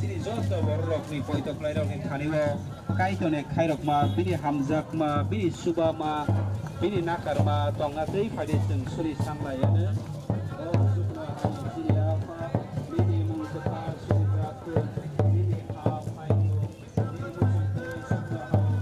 Chini joto bororokni poito kwlairokni thani o Kaitorni khairokma, bini hamjakma, bini chubama, bini nakarma tongna tei phaidi chwng suri sanglaiano. O chuknohani chini Apha, bini mung kwthar suri bwraptwng, bini ha phaino, bini muchung tei chuknohao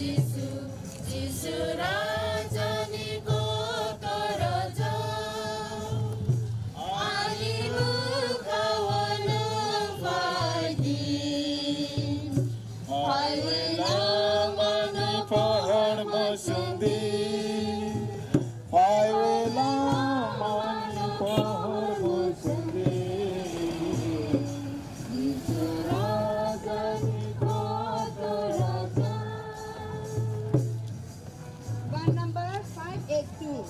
Jisu, Jisu Rajani kotor Raja, ani bwkhao nwng phai di. Phaiwi langmani pohor mwswng di. Phaiwi langmani pohor mwswng di. Jisu Rajani kotor Raja. One number five eight two.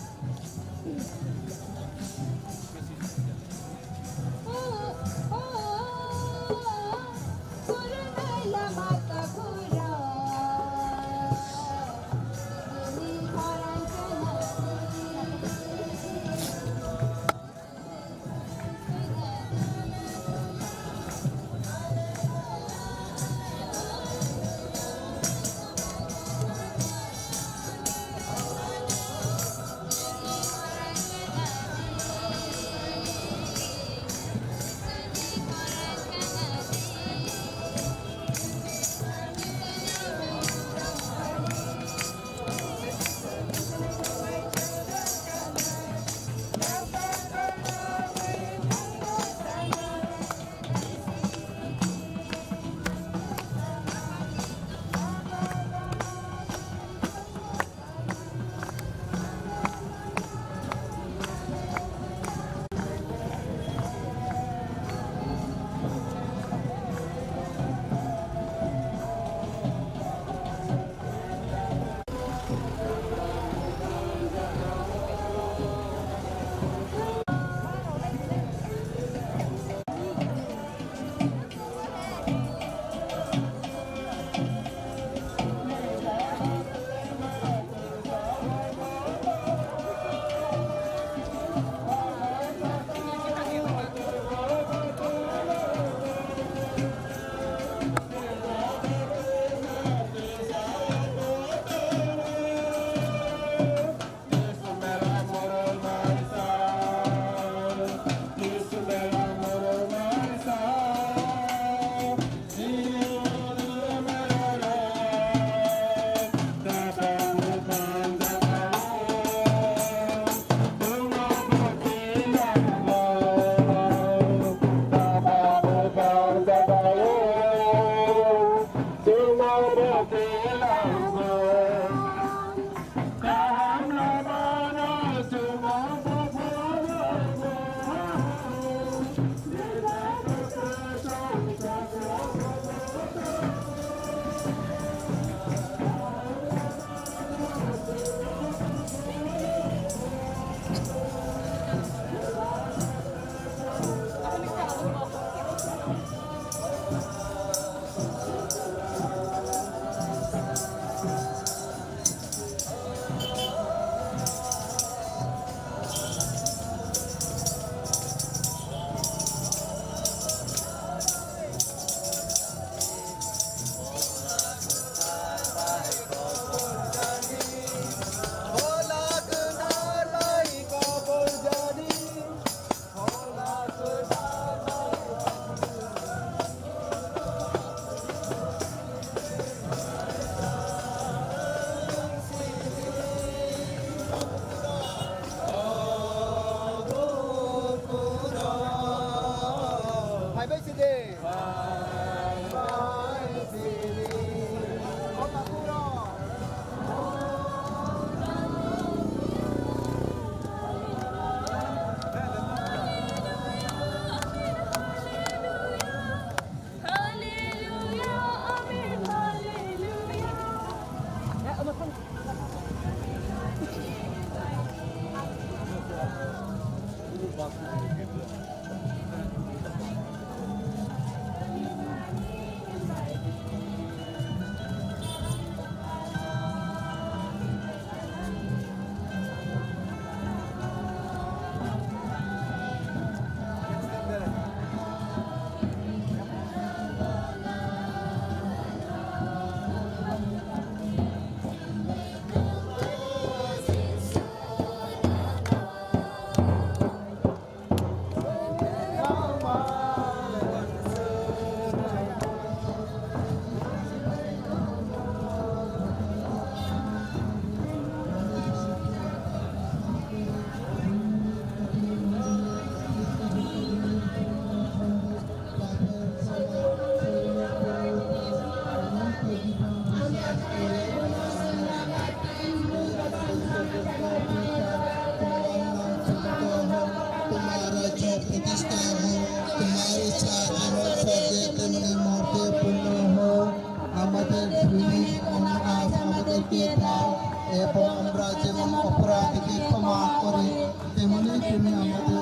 Phaibai sidi. Temoni kumi ang